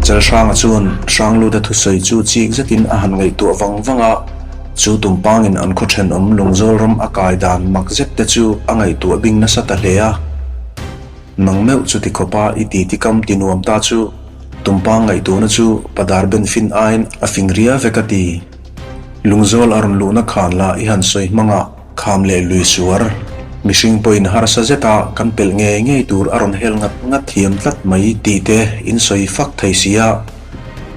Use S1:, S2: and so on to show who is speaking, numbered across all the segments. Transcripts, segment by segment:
S1: Chalhranga chuan Hrangluta thusawi chu chik zetin a han ngaihtuah vang vang a, chu tumpangin an khaw thenawm Lungzawl ram a kai dan mak zet te chu a ngaihtuah bing nasa ta hle a. Nang meuh chuti khawpa i titi kam ti nuam ta chu tumpang ngaihtuahna chu Padar Ben fin aiin a fing ria vek a ti. Lungzawl a rawn luhna khan lah i han sawi hmang a. Kham leh lui suar, mihring pawhin harsa zeta kan pelh ngei ngei tur a rawn hel ngat ngat thiam tlat mai tih te in sawi fak thei si a.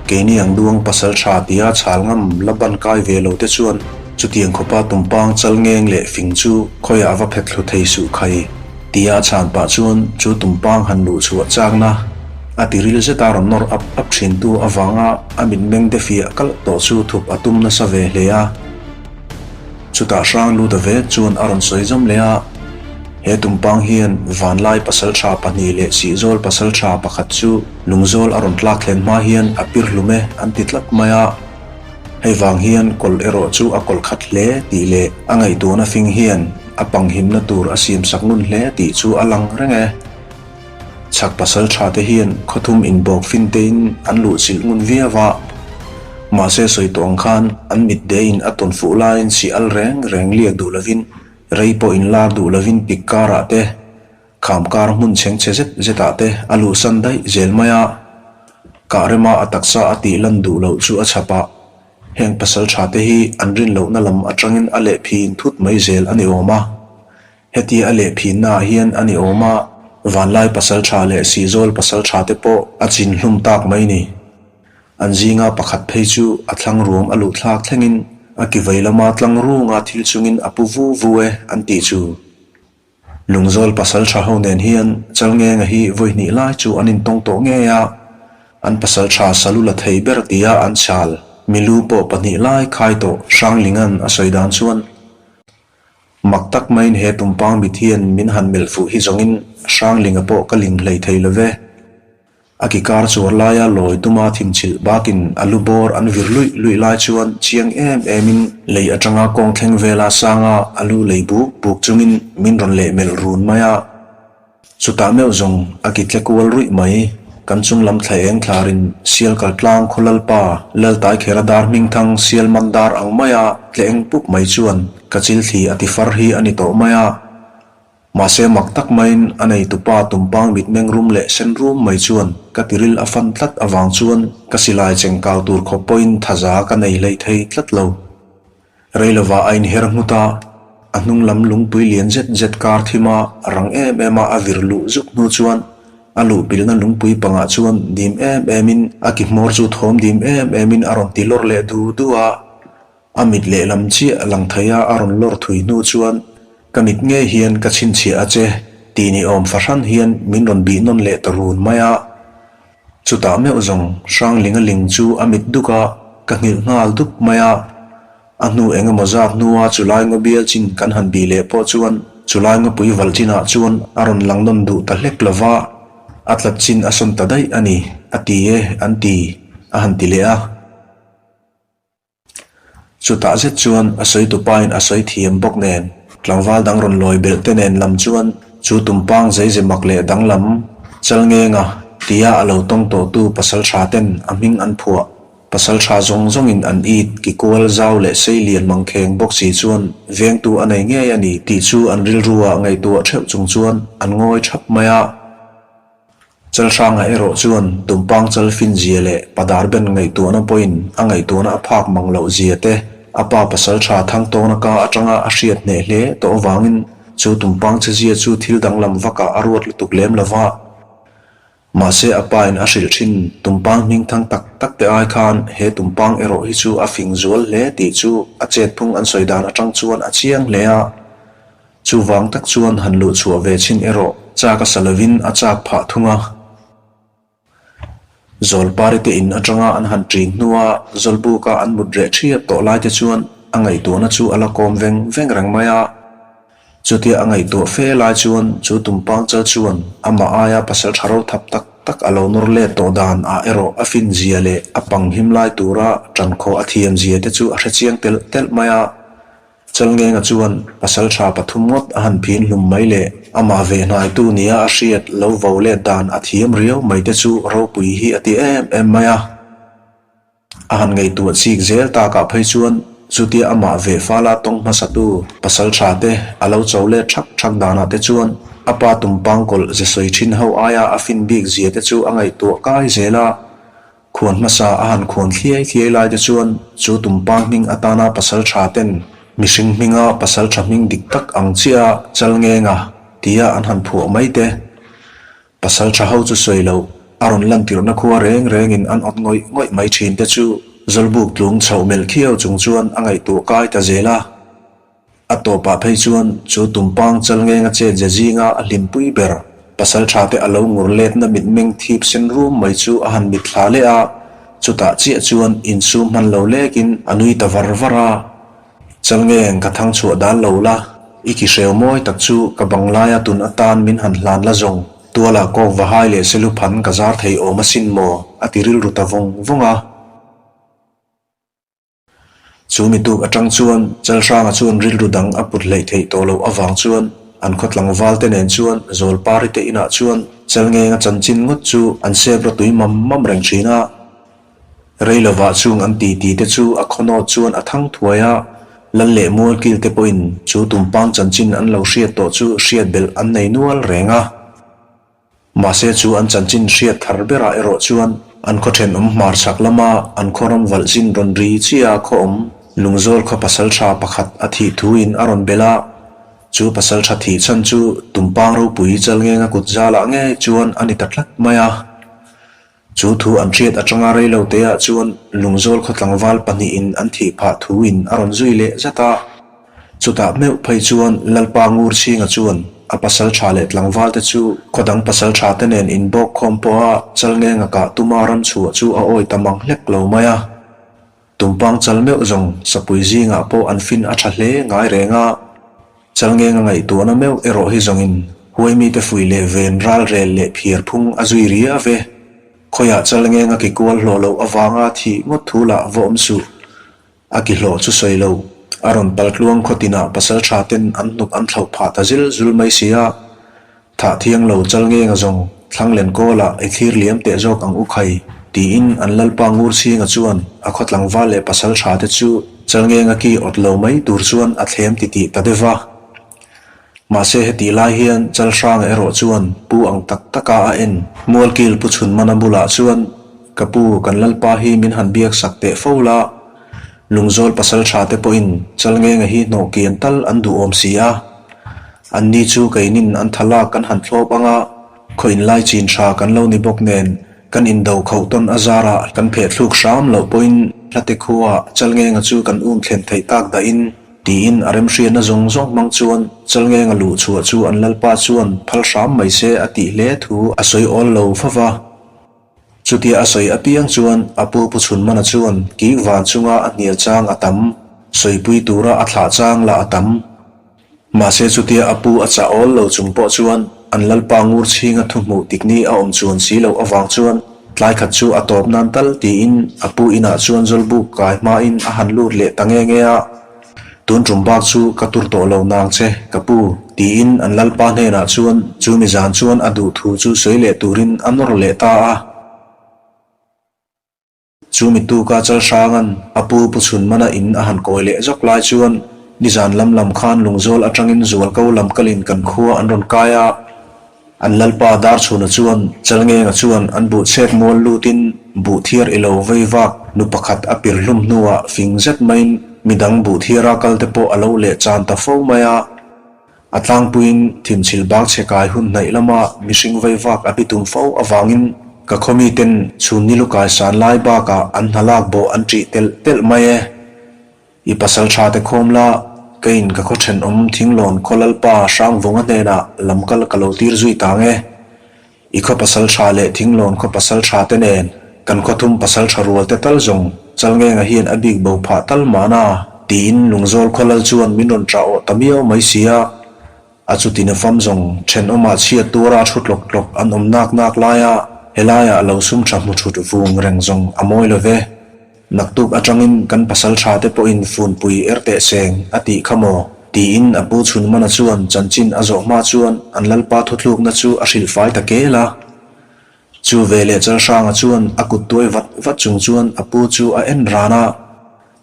S1: Keini ang duang pasal tha tia chhal ngam la ban kai ve lo te chuan chutiang khawpa tumpang chal ngeng leh fing chu khawiah va phet thlu thei suh khai tia chhan pah chuan chu tumpang han luh chhuah chakna a tiril zeta rawn nawr ap ap thintu avanga a mitmeng te fiah kalh tawh chu thup a tum nasa ve hle a. Chutah hrang lut a vek chuan a rawn sawi zawm leh a, He tumpang hian Vanlai pasaltha pahnih leh Sihzawl pasaltha pakhat chu Lungzawl a rawn tlak thlen hma hian a pir hlum e an ti tlat mai a. Hei vang hian kawlh erawh chu a kawlh khat hle tih leh a ngaihtuahna fing hian a panghimna tur a siamsak ngun hle tih chu a lang reng e. Chhak pasaltha te hian khawthum inbawk fin tein an luhchilh ngun viau a, mahse sawi tawh ang khan an mit deiin a tawn fuh laiin si al reng reng liak duh lovin rei pawh inlar duh lovin pik karah te, kham kar hmun chheng chhe zet zetah te a luhsan daih zel mai a. Kah rema a taksa a tih lan duh loh chu a chhap a, heng pasaltha te hi an rin lohna lam atangin a leh phin thut mai zel a ni awm a. Hetia a leh phinnaah hian a ni awm a, Vanlai pasaltha leh Sihzawl pasaltha te pawh a chin hlum tak mai ni. An zinga pakhat phei chu a thlang ruam a luh thlak thlengin a ki vei lama tlang runga thil chungin a pu vu vu e an tih chu. Lungzawl pasaltha ho nen hian Chalngenga hi vawi hnih lai chu an intawng tawh ngei a, an pasaltha salu la thei ber tia an chal milu pawh pahnih lai khai tawh Hranglinga'n a sawi dan chuan Mak tak maiin he tumpang mit hian min han melh fuh hi zawngin Hranglinga pawh ka ling hlei thei lo ve. A ki kar chuar laia lawi tuma thimchilh bakin a lu bawr an vir luih luih lai chuan chiang em emin lei atanga kawng thleng vela sanga a lu lei buk buk chungin min rawn leh melh run mai a. Chutah meuh zawng a ki tle kual ruih mai. Kan chung lam thla eng thlarin sial kal tlang khaw lalpa Laltai Khera dar hmingthang sial man dar ang maia tle eng pup mai chuan ka chil thli a ti far hi a ni tawh mai a. Mahse mak tak maiin a neitupa tumpang mitmeng rum leh sen rum mai chuan ka tiril a fan tlat avang chuan ka silai chengkau tur khawp pawhin thaza ka nei hleih thei tlat lo. Reilova a inher nghut a, a hnung lam lungpui lian zet zet kar thim a, rang em em a a vir luh zuk hnu chuan a luh pilna lungpui pangah chuan dim em em in a ki hmawr chu thawm dim em em in a rawn ti lawr leh du du a, a mit lehlam chiah lang thei a a rawn lawr thui hnu chuan ka mit ngei hian ka chhinchhiah a che tih ni awm fahran hian min rawn bih nawn leh ta run mai a. Chutah meuh zawng Hranglinga ling chu a mit duk a, ka nghilh nghal dup mai a. A hnu eng emaw zat hnua chulai ngaw bial chin kan han bih leh pawh chuan chulai ngawpui valh chinah chuan a rawn lang nawn duh ta hlek lo va, a tlat chin a sawn ta daih a ni, a ti e, an ti, a han ti leh a. Chutah zet chuan a sawi tupain a sawi thiam bawk nen, tlangval dang rawn lawi belh te nen lam chuan chu tumpang zeize mak leh danglam Chalngenga tia a lo tawng tawhtu pasaltha ten a hming an phuah. Pasaltha zawng zawngin an it ki kual zau leh sei lian mangkheng bawk si chuan vengtu a nei ngei a ni tih chu an rilruah ngaihtuah theuh chung chuan an ngawi thap mai a. Chalhranga erawh chuan tumpang chal fin zia leh padar ben ngaihtuahna pawhin a ngaihtuahna a phak mang loh zia te, a pa pasal tha Thangtawna ka atanga a hriat hneh hle tawh avangin chu tumpang che zia chu thil danglam vakah a ruat lutuk lem lo va. Mahse a pa in a hrilh thin tumpang hming thang tak tak te ai khan he tumpang erawh hi chu a fing zual hle tih chu a chetphung an sawi dan atang chuan a chiang hle a. Chuvang tak chuan han luh chhuah ve chin erawh chak a sa lovin a chak phah thung a. Zawlpari te in atanga an han ṭin hnua Zawlbuka an mut reh ṭhiap tawh lai te chuan a ngaihtuahna chu a la kawm veng veng reng mai a. Chutia a ngaihtuah fe lai chuan chu tumpang chal chuan amah aia pasal ṭha ro thap tak tak a lo nawr let tawh dan ah erawh a fin zia leh a pang him lai tura ṭan khawh a thiam zia te chu a hrechiang telh telh mai a. Chalngenga chuan pasalṭha pathum ngawt a han phin hlum mai leh amah ve hnaitu nia a hriat lo vo let dan a thiam riau mai te chu ropui hi a ti em em mai a. A han ngaihtuah chik zel takah phei chuan chutia amah ve fala tawng hmasatu pasalṭha te a lo cho let ṭhak ṭhak danah te chuan a pa tumpang kawlh ze sawi ṭhin ho aia a fin bik zia te chu a ngaihtuah kai zel a. Khuan hmasa a han khuan thliai thliai lai te chuan chu tumpang hming atana pasalṭha ten mihring hminga pasalṭha hming dik tak ang chiah a Chalngenga tia an han phuah mai te. Pasalṭha ho chu sawi loh a rawn lantirhna khua reng rengin an awt ngawih ngawih mai ṭhin te chu Zawlbuk tlung chhoh melh khiau chung chuan a ngaihtuah kai ta zel a. A tawpah phei chuan chu tumpang chalngenga chet ze zinga a hlimpui ber pasalṭha te a lo ngur letna mitmeng thip sen rum mai chu a han mitthla leh a, chutah chiah chuan insum hman lo lekin a nui ta var var a. Chalngeng ka thang chhuah dal lo la, i ki hreu mawi tak chu ka bang laia tun atan min han hlan la zawng, tualah kawk va hai leh selu phan ka zar thei awm asin maw a ti rilru ta vawng vawng a. Chu mi tuk atang chuan Chalhranga chuan rilru dang a put hleih theih tawh loh avang chuan an khaw tlangval te nen chuan Zawlpari te inah chuan Chalngenga chanchin ngawt chu an sep rawtui mam mam reng thin a. Rei lovah chung an ti ti te chu a khawnawt chuan a thang thuai a, Lal leh Mualkil te pawhin chu tumpang chanchin an lo hriat tawh chu hriat belh an nei nual reng a. Mahse chu an chanchin hriat thar berah erawh chuan an khaw thenawm hmar chhak lama an khaw ram valh zin rawn ri chiah a khaw awm Lungzawl khaw pasaltha pakhat a thih thuin a rawn belh a, chu pasaltha thih chhan chu Tumpang ropui Chalngenga kut zalah ngei chuan a ni ta tlat mai a. Chu thu an hriat atanga rei lo te ah chuan Lungzawl khaw tlangval pahnihin an thih phah thuin a rawn zui leh zat a. Chutah meuh phei chuan Lalpa Ngur Chhinga chuan a pasal tha leh tlangval te chu khaw dang pasal tha te nen inbawk khawm pawha Chalngenga kah tuma ram chhuah chu a awi ta mang hlek lo mai a. Tumpang chal meuh zawng sapui zingah pawh an fin a tha hle ngai reng a, Chalngenga ngaihtuahna meuh erawh hi zawngin huaimite fuih leh ven ral rel leh phiar phung a zui ria ve. Khawiah Chalngenga ki kual hlawh loh avanga thih ngawt thu lah va awm suh. A ki hlawh chu sawi lo, a rawn pal tluang khaw tinah pasal tha ten an hnuk an thlauh phah ta zil zul mai si a. Thah thiang lo chal ngenga zawng thlang len kawlah i thlir liam teh zawk ang u khai, tiin an Lalpa Ngurchhinga chuan a khaw tlangval leh pasal tha te chu chal ngenga ki awt lo mai tur chuan a thlem titih ta deuh va. Mahse hetih lai hian chal hranga erawh chuan pu ang tak taka a en. Mualkil pu chhunmana bulah chuan, Ka pu, kan Lalpa hi min han biak sak teh fo la, Lungzawl pasal tha te pawhin Chalngenga hi hnawh kian tal an duh awm si a. An ni chu keinin an tha lak kan han thlawp ang a, khaw inlai chin tha kan lo ni bawk nen kan indo khauh tawn a zarah kan pheh thluk hram loh pawhin hlate khuaah Chalngenga chu kan um thlen theih tak dahin tiin a remhriatna zawng zawng hmang chuan Chalngenga luh chhuah chu an lalpa chuan phal hram mai se a tih hle thu a sawi awl lo fova. Chutia a sawi apiang chuan a pu Pu Chhunmana chuan kik van chunga a hnial chang a tam, sawipui tura a thlah chang lah a tam. Mahse chutia a pu a chah awl lo chung pawh chuan an Lalpa ngur chhinga thu hmuh tikni a awm chuan si loh avang chuan tlai khat chu a tawp nan tal tiin a pu inah chuan Zawlbuk kai hmain a han lut leh ta nge nge a. Tun tum bak chu ka tur tawh lo nang che, ka pu, tiin an lalpa hnenah chuan chu mi zan chuan a duh thu chu sawi leh turin a nawr leh ta a. Chu mi tuka Chalhranga'n a pu Pu Chhunmana in a han kawi leh zawk lai chuan nizan lam lam khan Lungzawl atangin Zualko lam kalin kan khua an rawn kai a. An lalpa Darchhuna chuan Chalngenga chuan an buh chhek mual lutin buh thiar i lo vei vak nu pakhat a pir hlum hnuah fing zet maiin midang buh thiara kal te pawh a lo leh chan ta fo mai a. A tlangpuiin thimchhil bak chhe kai hun hnaih lama mihring vei vak a bitum fo avangin ka khaw miten chhun ni lukai san lai bakah an hna lak bawh an ṭih telh telh mai e. I pasal tha te khawm la, keiin ka khaw thenawm Thinglawn khaw Lalpa Hrangvunga hnenah lamkal ka lo tir zui tang e. I khaw pasal tha leh Thinglawn khaw pasal tha te nen kan khaw thum pasal tha rual te tal zawng Chalngenga hian a bik bo phah tal mahna tiin Lungzawl khaw lal chuan min rawn ṭah awh ta miau mai si a. A chutin a fam zawng thenawmah chhiat tura thu tlawk tlawk an awm nak nak laia helaiah lo sum tha hmu thut vung reng zawng a mawi lo ve. Naktuk atangin kan pasaltha te pawhin funpui er teh seng a tih kha maw? Tiin a pu Chhunmana chuan chanchin a zawh hma chuan an lalpa thuthlukna chu a hrilh fai ta kel a. Chu veleh Chalhranga chuan a kut tuai vat vat chung chuan a pu chu a en ran a.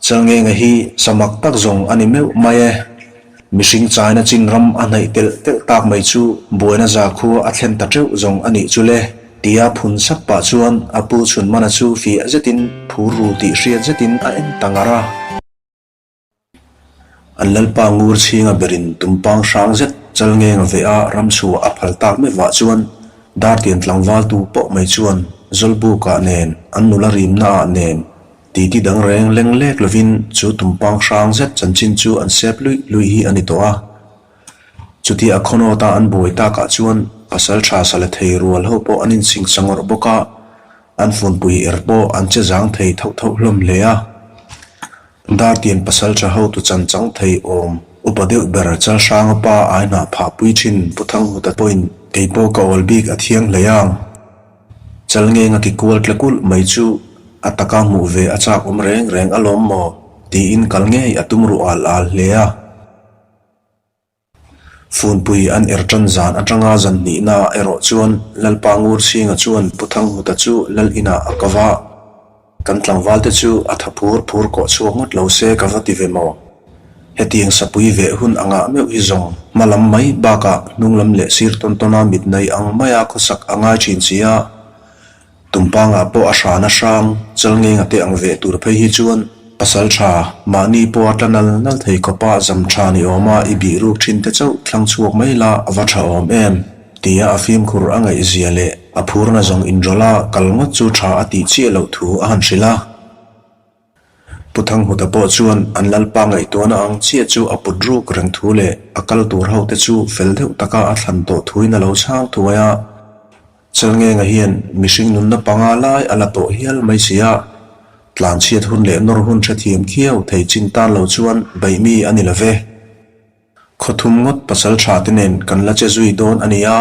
S1: Chalngenga hi samak tak zawng a ni meuh mai e. Mihring chaina chin ram a hnaih telh telh tak mai chu buaina zakhua a thlen ta teuh zawng a nih chu le, tia phun sap pah chuan a pu Chhunmana chu fiah zetin phur ru tih hriat zetin a en ta ngar a. An lalpa ngur chhinga berin tumpang hrang zet Chalngenga veh a ram chhuah a phal tak meuhah chuan Dartian tlangval tu pawh mai chuan Zawlbukah nen an nula rimnaah nen Titi dang reng leng lek lovin chu tumpang hrang zet chanchin chu an sep luih luih hi a ni tawh a. Chutia a khawnawta an buai takah chuan pasal tha sala thei rual ho pawh an insing sa ngawrh bawk a, an funpui er pawh an che zang thei thauh thauh hlawm hle a. Dartian pasal tha hotu chan chang thei awm upa deuh ber Chalhranga pa ai hnah phah pui thin Pu Thanghuta pawhin kei pawh ka awl bik a thiang hle ang. Chalngenga ki kual tla kulh mai chu a taka hmuh ve a chak awm reng reng alawm maw? tiin kal ngei a tum ruh al al hle a. Funpui an er tan zan atanga zan hnihna erawh chuan Lalpa Ngurchhinga chuan Pu Thanghuta chu Lal inah a ko va. Kan tlangvalte chu a tha phur phur kawh chhuak ngawt lo se ka va ti ve maw? Hetiang sapui veh hun a ngah meuh hi zawng hma lam mai bakah hnung lam leh sir tawn tawna mit nei ang maia khawsak a ngai thin si a. Tumpangah pawh a hrana hrang chalngenga te ang veh tur phei hi chuan pasal tha mahni pawha tla nal nal thei khawpa zam tha ni awma i bih ruk thin te chauh thlang chhuak mai la a va tha awm em? Tia a fimkhur a ngaihzia leh a phurna zawng inrawlh a kal ngawt chu tha a tih chiah loh thu a han hrilh a. Pu Thanghuta pawh chuan an lalpa ngaihtuahna ang chiah chu a put ruk reng thu leh a kal tur ho te chu fel deuh taka a thlan tawh thuin a lo chhang thuai a. Chalngenga hian mihring nunna panga lai a la tawh hial mai si a, tlanchhiat hun leh nawr hun hrethiam khiau thei chin tan lo chuan beihmi a ni lo ve. Khaw thum ngawt pasal tha te nen kan la che zui dawn a ni a,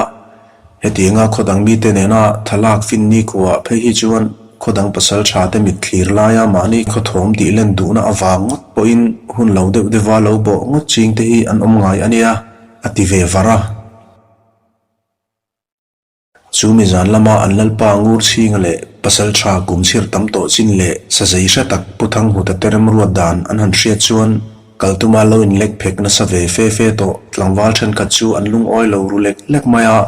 S1: hetianga khaw dang mite nena thalak fin ni khuaah phei hi chuan khaw dang pasal tha te mit thlir laia mahni khaw thawm tih len duhna avang ngawt pawhin hun lo deuh deuha lo bawh ngawt ching te hi an awm ngai a nia, a ti ve var a. Chu mi zan lama an lalpa ngur chhinga leh pasal tha kum chhir tam tawh chin leh sazei hre tak Pu Thanghuta te remruat dan an han hriat chuan kal tuma lo inlek phek nasa ve fe fe tawh tlangval thenkhat chu an lungawi lo ru lek lek mai a.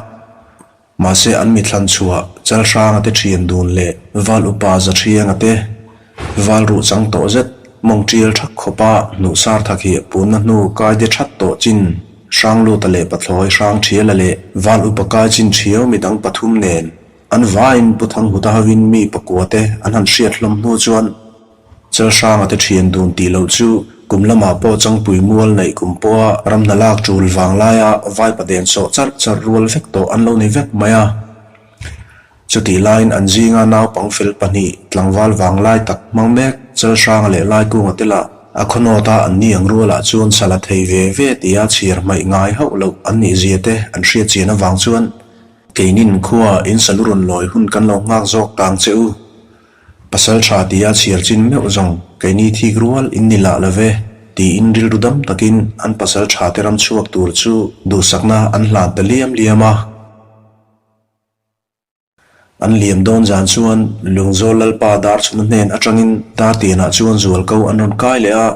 S1: Mahse an mithlan chhuah Chalhranga te thian dun leh Val upa Zathrianga te Val ruh chang tawh zet, mawng tial thak khawpa hnuh sar thak hi punna hnu kai de that tawh chin, Hrangluta leh Pathlawi Hrang Thiala leh Val upa kai chin thiau midang pathum nen an vaiin Pu Thanghuta hovin mi pakua te an han hriat hlawm hnu chuan Chalhranga te thian dun tih loh chu kum lamah pawh Changpui mual neih kum pawha ram hna lak tul vanglaia vaipa den sawh charh charh rual vek tawh an lo ni vek mai a. Chutih laiin an zinga naupang fel pahnih tlangval vanglai tak hmang mek Chalhranga leh Laikunga te lah a khawnawta an ni ang rualah chuan sala thei ve ve tia chhiar hmaih ngai hauh loh an nih zia te an hriat chian avang chuan keinin khua in salu rawn lawi hun kan lo nghak zawk tang che u. Pasal tha tia chhiar chin meuh zawng keini thik rual in ni lah love tiin rilru dam takin an pasal tha te ram chhuak tur chu duhsakna an hlan ta liam liam a. An liam dawn zan chuan Lungzawl Lalpa Darchhuna hnen atangin Dartianah chuan zualko an rawn kai leh a,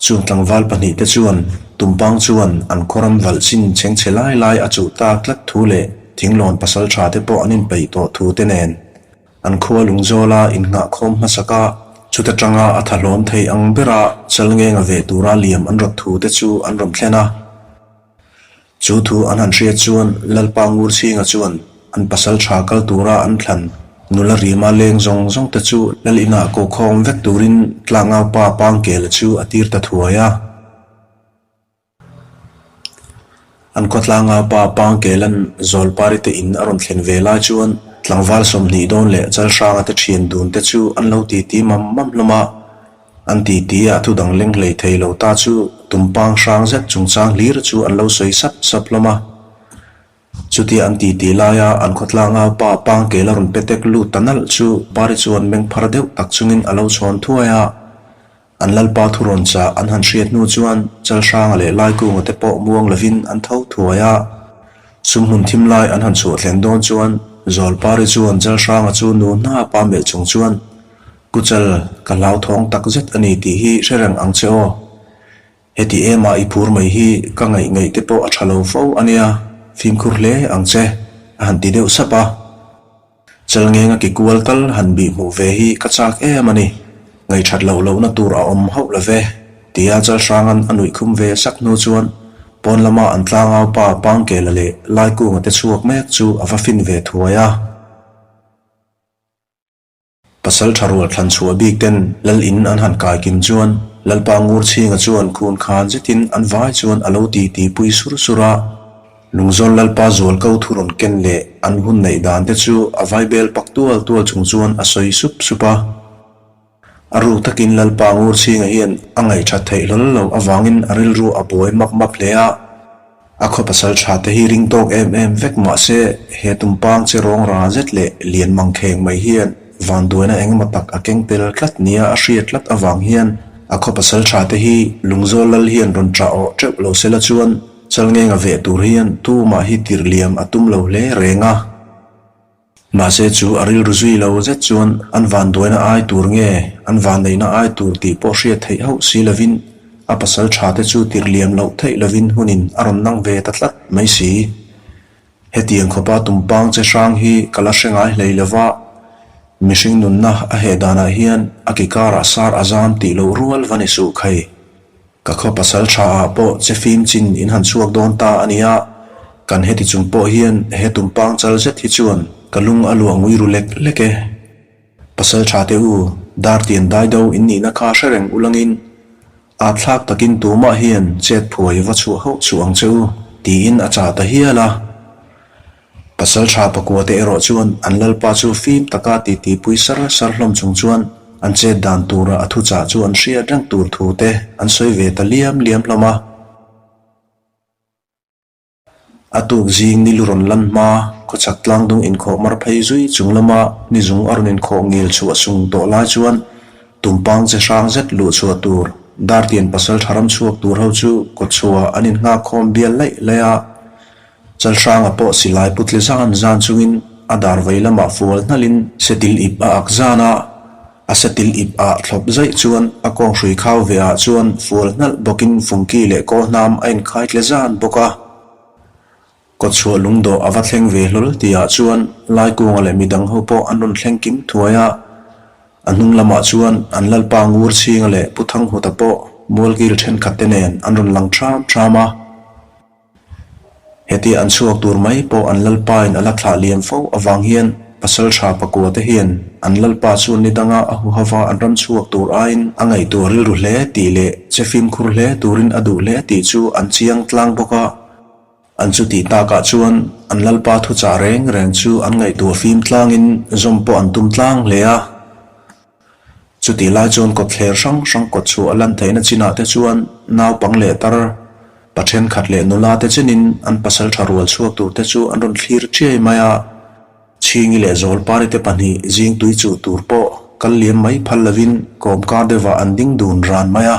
S1: chung tlangval pahnihte chuan Tumpang chuan an khawram valh chin chhengchhe lai lai a chuh tak tlat thu leh thinglawn pasal tha te pawh an inpeih tawh thu te nen an khua Lungzawla innghahkhawm hmasak a, chuta tanga a tha hlawm thei ang bera Chalngenga veh tura liam an rawt thu te chu an rawn thlen a. Chu thu an han hriat chuan Lalpa Ngurchhinga chuan an pasal tha kal tura an thlan nula rima leng zawng zawng te chu Lal inah ko khawm vek turin Tlangaupa Pangkela chu a tir ta thuai a. An khaw Tlangaupa Pangkela'n Zawlpari te in a rawn thlen ve lai chuan tlangval 20 dawn leh Chalhranga te thian dun te chu an lo titi mam mam hlawm a. An titi a thu dang leng hlei thei lo ta chu tumpang hrang zet chungchang hlir chu an lo sawi sap sap hlawm a. Chutia an titi laia an khawtlanga pa Pangkel a rawn petek lut ta nalh chu Pari chuan meng phar deuh tak chungin a lo chhawn thuai a. An lalpa thu rawn chah an han hriat hnu chuan Chalhranga leh Laikunga te pawh muang lovin an tho thuai a. Sumhmun thim lai an han chhuah thleng dawn chuan Zawlpari chuan Chalhranga chu nu hnapa melh chung chuan, Kuchal, ka hlauthawng tak zet a ni tih hi hre reng ang che aw. Heti ema i phur mai hi ka ngaih ngaih te pawh a tha lo fo a nia, fimkhur hle ang che, a han ti deuh sap a. Chalngenga ki kual tal han bih hmuh ve hi ka chak em a ni, ngaihthat loh lohna tur a awm hauh lo ve, tia Chalhranga'n a nuih khum ve sak hnu chuan pawn lama an tlangau pa Pangkela leh Laikunga te chhuak mek chu a va fin ve thuai a. Pasal tha rual thlan chhuah bik ten Lal in an han kai kim chuan Lalpa Ngur Chhinga chuan khun khan zetin an vai chuan a lo ti ti pui sur sur a. Lungzawl Lalpa zual ko thu rawn ken leh an hun neih dan te chu a vai bel pak tual tual chung chuan a sawi sup sup a. A ruk takin Lalpa Ngur Chhinga hian a ngaihthat theih hlawl lo avangin a rilru a buai map map hle a. A khaw pasal tha te hi ring tawk em em vek mah se he tumpang che rawng ra zet leh lian mang kheng mai hian vanduaina engemaw tak a keng tel tlat nia a hriat tlat avang hian a khaw pasal tha te hi Lungzawl lal hian rawn ṭah awh teuh lo sela chuan Chalngenga veh tur hian tumah hi tirh liam a tum lo hle reng a. Mahse chu a rilru zui lo zet chuan an vanduaina ai tur nge an vanneihna ai tur tih pawh hriat theih hauh si lovin a pasal tha te chu tirh liam loh theih lovin hunin a rawn nang ve ta tlat mai si. Hetiang khawpa tumpang che hrang hi ka la hre ngai hlei lova, mihring nunna a heh danah hian a ki karah sar a zam tih loh rual va ni suh khai. Ka khaw pasal tha ah pawh che fim chin in han chhuak dawn ta a nia, kan heti chung pawh hian he tumpang chal zet hi chuan ka lung a luah ngui ru lek lek e. Pasal tha te u, Dartian daido in nihna kha hre reng ulangin at thlak takin tumah hian chet phuai va chhuah hauh suh ang che u, tiin a chah ta hial a. Pasal tha pakua te erawh chuan an lalpa chu fim taka titi pui sar sar hlawm chung chuan an chet dan tura a thuchah chu an hriat reng tur thu te an sawi ve ta liam liam hlawm a. A tuk zing ni lu rawn lan hma, khawchhak tlangdung inkhawh mar phei zui chung lama ni zung a rawn inkhawh ngil chhuah sung tawh lai chuan tumpang che hrang zet luh chhuah tur Dartian pasal tha ram chhuak tur ho chu kawtchhuah an innghak khawm bial laih laih a. Chalhranga pawh silai putli zan zan chungin a dar vei lamah fual hnalhin setil ip a ak zan a, a setil ip ah thlawp zaih chuan a kawng hrui khau ve ah chuan fual hnalh bawkin fungki leh kawl hnam a inkhai tle zan bawk a. Kawtchhuah lungdawh a va thleng ve hlawl tihah chuan Laikunga leh midang ho pawh an rawn thleng kim thuai a, a hnung lamah chuan an Lalpa Ngur Chhinga leh Pu Thanghuta pawh mualkil thenkhat te nen an rawn lang ṭham ṭham a. Hetia an chhuak tur mai pawh an lalpain a la thlah liam fo avang hian pasal tha pakua te hian an lalpa chu ni danga a huhava an ram chhuak tur aiin a ngaihtuah rilru hle tih leh che fimkhur hle turin a duh hle tih chu an chiang tlang bawk a. An chutih takah chuan an lalpa thuchah reng reng chu an ngaihtuah fim tlangin zawm pawh an tum tlang hle a. Chutih lai chuan kawtthler hrang hrang kawt chhuah a lan theihna chinah te chuan naupang leh tar, pa thenkhat leh nula te chenin an pasal tha rual chhuak tur te chu an rawn thlir chiai mai a. Chhingi leh Zawlpari te pahnih zing tui chuh tur pawh kal liam mai phal lovin kawmkar deuhah an ding dun ran mai a.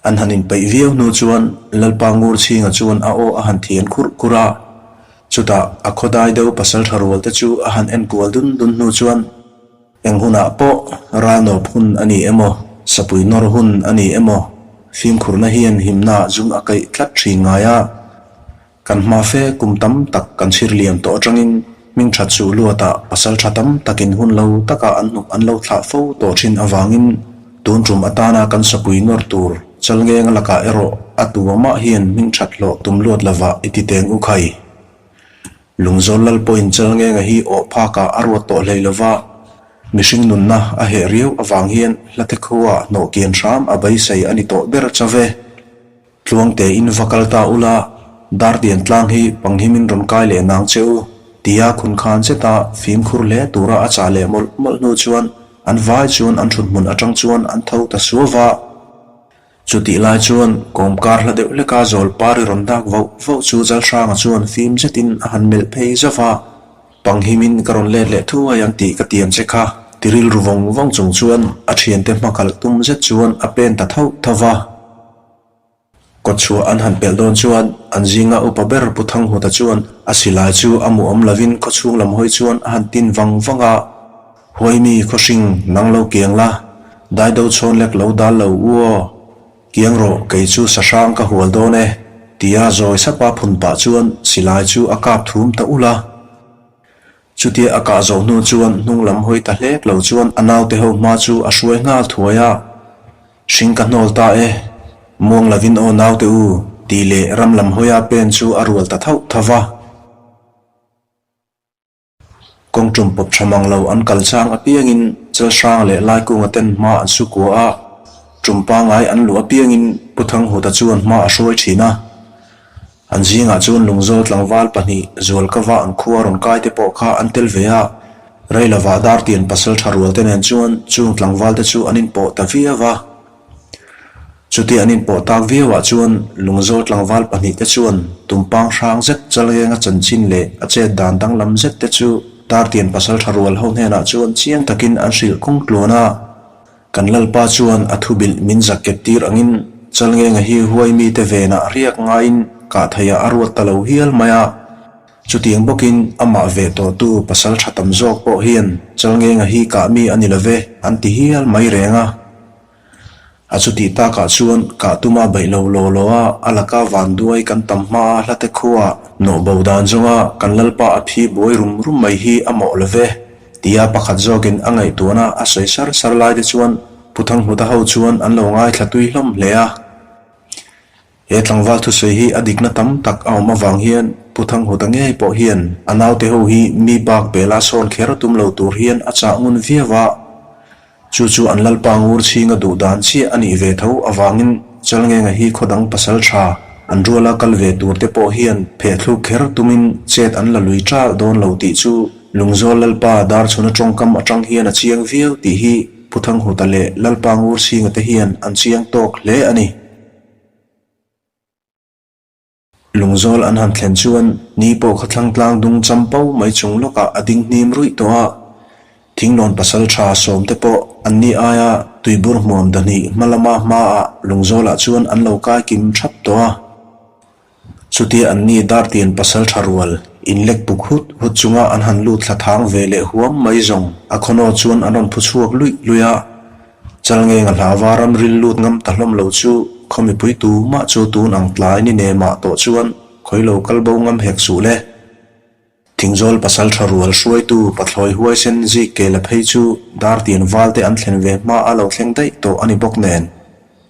S1: An han inpeih viau hnu chuan Lalpa Ngur Chhinga chuan a aw a han thian khurh khurh a, chutah a khawdai deuh pasal tha rual te chu a han en kual dun dun hnu chuan eng hunah pawh ralnawp hun a ni emaw, sapui nawr hun a ni emaw, fimkhurna hian himna zung a kaih tlat thin ngai a. Kan hma fe kum tam tak kan chhir liam tawh atangin hming that suh luatah pasal tha tam takin hun lo taka an hnuk an lo thlah fo tawh thin avangin tun tum atana kan sapui nawr tur Chalngenga lakah erawh a tu amah hian hming that hlawh tum luat lovah i ti teng u khai. Lungzawl lal pawhin Chalngenga hi awh phakah a ruat tawh hlei lova, mihring nunna a heh riau avang hian hlate khuaah hnawh kian hram a beisei a ni tawh ber chave. Tluangte in va kal ta ula, Dartian tlang hi panghimin rawn kai leh nang che u, tia khun khan zeta fimkhur hle tura a chah leh mawlh mawlh hnu chuan an vai chuan an thuthmun atang chuan an tho ta suau va. Chutih lai chuan kawmkar hla deuh hleka zawl pari rawn dak vauh vauh chu Jalhranga chuan fim zetin a han melh phei zauh va, Panghimin ka rawn let leh thuai ang tih ka tiam che kha, ti rilru vawng vawng chung chuan a thiante hmakhalh tum zet chuan a pen ta thauh thauh va. Kawtchhuah an han pelh dawn chuan an zinga upa ber Pu Thanghuta chuan a silai chu a mu awm lovin khawchhung lam hawi chuan a han tin vang vang a, Huaimi khawhring nang lo kiang la, daido chhawn lek lo dal lo u aw, kiang rawh kei chu sahrang ka hual dawn e, tia zawi sapa phun pah chuan silai chu a kap thum ta ulh a. Chutia a kah zawh hnu chuan hnung lam hawi ta hlek lo chuan a naute ho hma chu a hruai nghal thuai a, Hring ka hnawl ta e, muang lovin aw naute u, tih leh ram lam hawia pen chu a rual ta thauh tho va. Kawng tum pawp tha mang lo an kal chang apiangin Chalhrang leh Laikunga ten hma an su kua a, tum pangai an luh apiangin Pu Thanghuta chuan hma a hruai thin a. An zingah chuan Lungzawl tlangval pahnih Zualkava an khua rawn kai te pawh kha an tel ve a, Reilovah Dartian pasal tha rual te nen chuan chung tlangval te chu an inpawh ta viau va. Chuti an inpawh tak viauah chuan Lungzawl tlangval pahnih te chuan tumpang hrang zet Chalngenga chanchin leh a chet dan danglam zet te chu Dartian pasal tha rual ho hnenah chuan chiang takin an hrilh kawng tluan a. Kan Lalpa chuan a thubilh min zaket tir angin Chalngenga hi huai mite venah riak ngaiin kah theiah a ruat ta lo hial mai a. Chutiang bawkin amah ve tawhtu pasal tha tam zawk pawh hian Chalngenga hi kah mi a ni lo ve an ti hial mai reng a. A chutih takah chuan kah tuma baih lo law law a, a laka vanduai kan tam hmaa hlate khuaah nawhbo dan zawnga kan Lalpa a phi buai rum rum mai hi a mawh lo ve. Tia pakhat zawkin a ngaihtuahna a sawi sar sar lai te chuan Pu Thanghuta ho chuan an lo ngaithla tui hlawm hle a. He tlangval thusawi hi a dikna tam tak a awm avang hian Pu Thanghuta ngei pawh hian a naute ho hi mi bak bela sawn kher tum lo tur hian a chah ngun viau a. Chu chu an Lalpa ngur chhinga duh dan chiah a nih ve tho avangin Chalngenga hi khaw dang pasal tha an ruala kal ve tur te pawh hian phehthluk kher tumin chet an la lui ṭalh dawn lo tih chu Lungzawl Lalpa Darchhuna tawngkam aṭang hian a chiang viau tih hi Pu Thanghuta leh Lalpa ngur chhinga te hian an chiang tawk hle a ni. Lungzawl an han thlen chuan ni pawh kha thlang tlang dung champo mai chung lawkah a ding hnim ruih tawh a. Thinglawn pasal tha sawmte pawh an ni aia tuibur hmuam dahnih hma lama hmaah Lungzawlah chuan an lo kai kim thap tawh a. Chutia an ni Dartian pasal tha rual inlek puk hut hut chunga an han lut thla thang ve leh huam mai zawng a khawnaw chuan an rawn phu chhuak luih luih a. Chalngenga hlava ram ril lut ngam ta hlawm lo chu khaw mipui tu mah chu tun ang tlai ni ne mah tawh chuan khawi lo kal bo ngam hek suh le. Thingzawl pasal tha rual hruaitu pathlawi huaisen zik ke la phei chu Dartian val te an thlen ve hma a lo thleng daih tawh a ni bawk nen.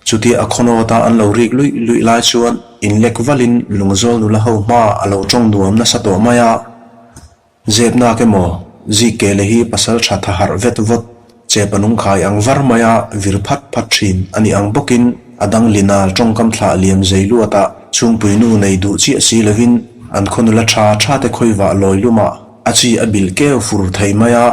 S1: Chutia a khawnawt a an lo rik luih luih lai chuan inlek valin Lungzawl nula ho hma a lo tawng nuam nasa tawh mai a. Zepnak emaw, zik ke le hi pasal tha tha harh vet vawt, chepa nungkhai ang var maia vir phat phat thin a nih ang bawkin a dang linal tawngkam thlah liam zei luatah chhungpui nu nei duh chiah si lovin an khaw nula tha tha te khawivah lawi lumah a chi a bilh keu fur thei mai a.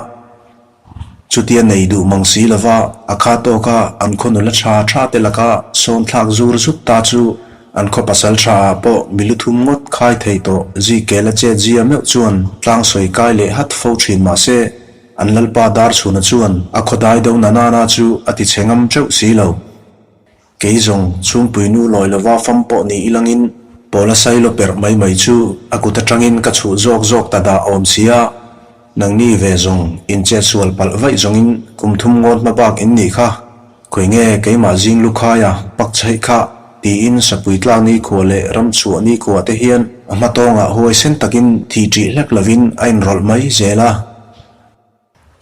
S1: Chutia nei duh mang si lova a kha tawka an khaw nula tha tha te laka sawn thlak zur zut ta chu an khaw pasal tha ah pawh mi lu thum ngawt khai thei tawh zi kel a chet zia meuh chuan tlang sawi kai leh hat fo thin mahse an lalpa Darchhuna chuan a khaw dai do na nana chu a ti chhe ngam teuh si lo. Kei zawng chhungpui nu lawi lova fam pawh ni ilangin Pawla sailo perh mai mai chu a kut atangin ka chhuh zawk zawk ta dah awm si a, nangni ve zawng inchet sual palh vaih zawngin kum thum ngawt hma bak in nih kha, khawi nge keimah zing lukhaia pak chheih kha tiin sapui tlak nikhua leh ram chhuah nikhua te hian a hma tawngah huaisen takin thih ṭih hlek lovin a inrawlh mai zel a.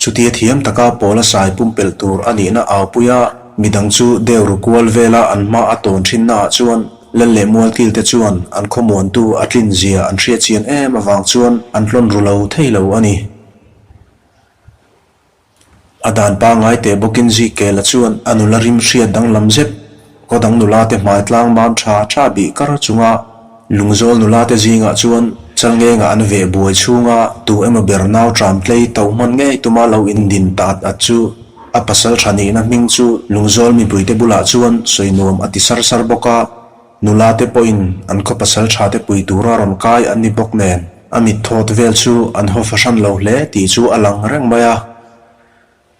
S1: Chutia thiam taka Pawla sai pumpelh tur a nihna aupuia midang chu deu ru kual vela an hma a tawn thinnaah chuan Lal leh Mualkilte chuan an khawmuantu a tlin zia an hriat chian em avang chuan an hlawn ru lo thei lo a ni. A dan pangngai teh bawkin Zikela chuan a nula rim hriat danglam zet Khaw dang nula te hmai tlang mam tha tha bih kar chunga Lungzawl nula te zingah chuan Chalngenga an veh buai chhunga tu emaw ber nau tram tlei to hman ngei tuma lo indin ta at at chu. A pasalṭha nihna hming chu Lungzawl mipuite bulah chuan sawi nuam a ti sar sar bawk a, nula te pawhin an khaw pasalṭha te pui tura rawn kai an ni bawk nen a mit thawt vel chu an haw fahran lo hle tih chu a lang reng mai a.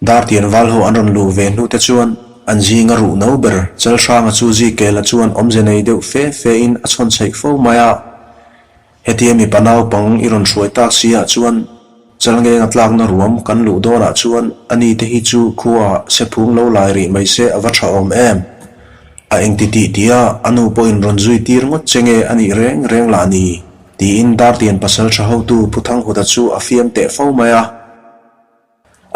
S1: Dartian val ho an rawn luh ve hnu te chuan an zinga ruh no ber Chalhranga chu Zikela chuan awmze nei deuh fe fe in a chhawn chheih fo mai a. Hetia mipa naupang i rawn hruai tak si ah chuan Chalngenga tlakna ruam kan luh dawnah chuan ani te hi chu khua sephung lo lai rih mai se a va tha awm em? A engti tih tia a nu pawhin rawn zui tir ngawt che nge a nih reng reng lah ni? tiin Dartian pasal tha hotu Pu Thanghuta chu a fiam teh fo mai a.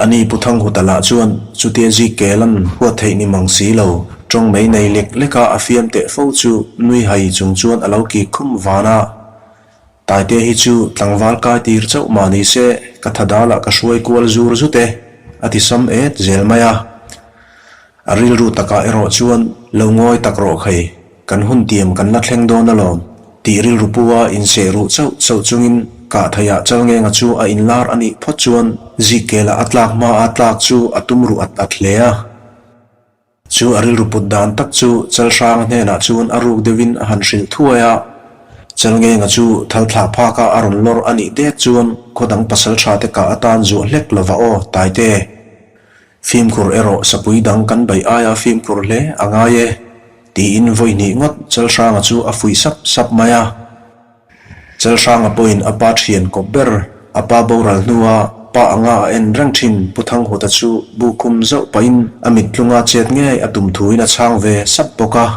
S1: Ani Pu Thanghuta lah chuan chutia zik kelan huat theih ni mang si lo, tawng mai nei lek lek a a fiam teh fo chu nui hai chung chuan a lo kik khum van a. Taite hi chu tlangval kai tir chauh mah ni se ka tha dalah ka hruai kual zur zut e, a ti sam et zel mai a. A rilru takah erawh chuan lo ngawi tak rawh khai, kan hun tiam kan la thleng dawn alawm tih rilru pua inseh ruh chauh chauh chungin kah theiah Chalngenga chu a inlar a nih phawt chuan Zikkelah a tlak hmaa a tlak chu a tum ruh at at hle a. Chu a rilru put dan tak chu Chalhranga hnenah chuan a ruk deuhin a han hrilh thuai a. Chalngenga chu thal thlah phaka a rawn lawr a nih dek chuan khaw dang pasaltha te kah atan zuah hlek lova aw, Taite. Fimkhur erawh sapui dang kan beih aia fimkhur hle a ngai e, tiin vawi hnih ngawt Chalhranga chu a fuih sap sap mai a. Chalhranga pawhin a pa thian kawp ber, a pa boral hnua pa anga a en reng thin Pu Thanghuta chu bu khum zauh pahin a mittlunga chet ngei a tum thuin a chhang ve sap bawk a.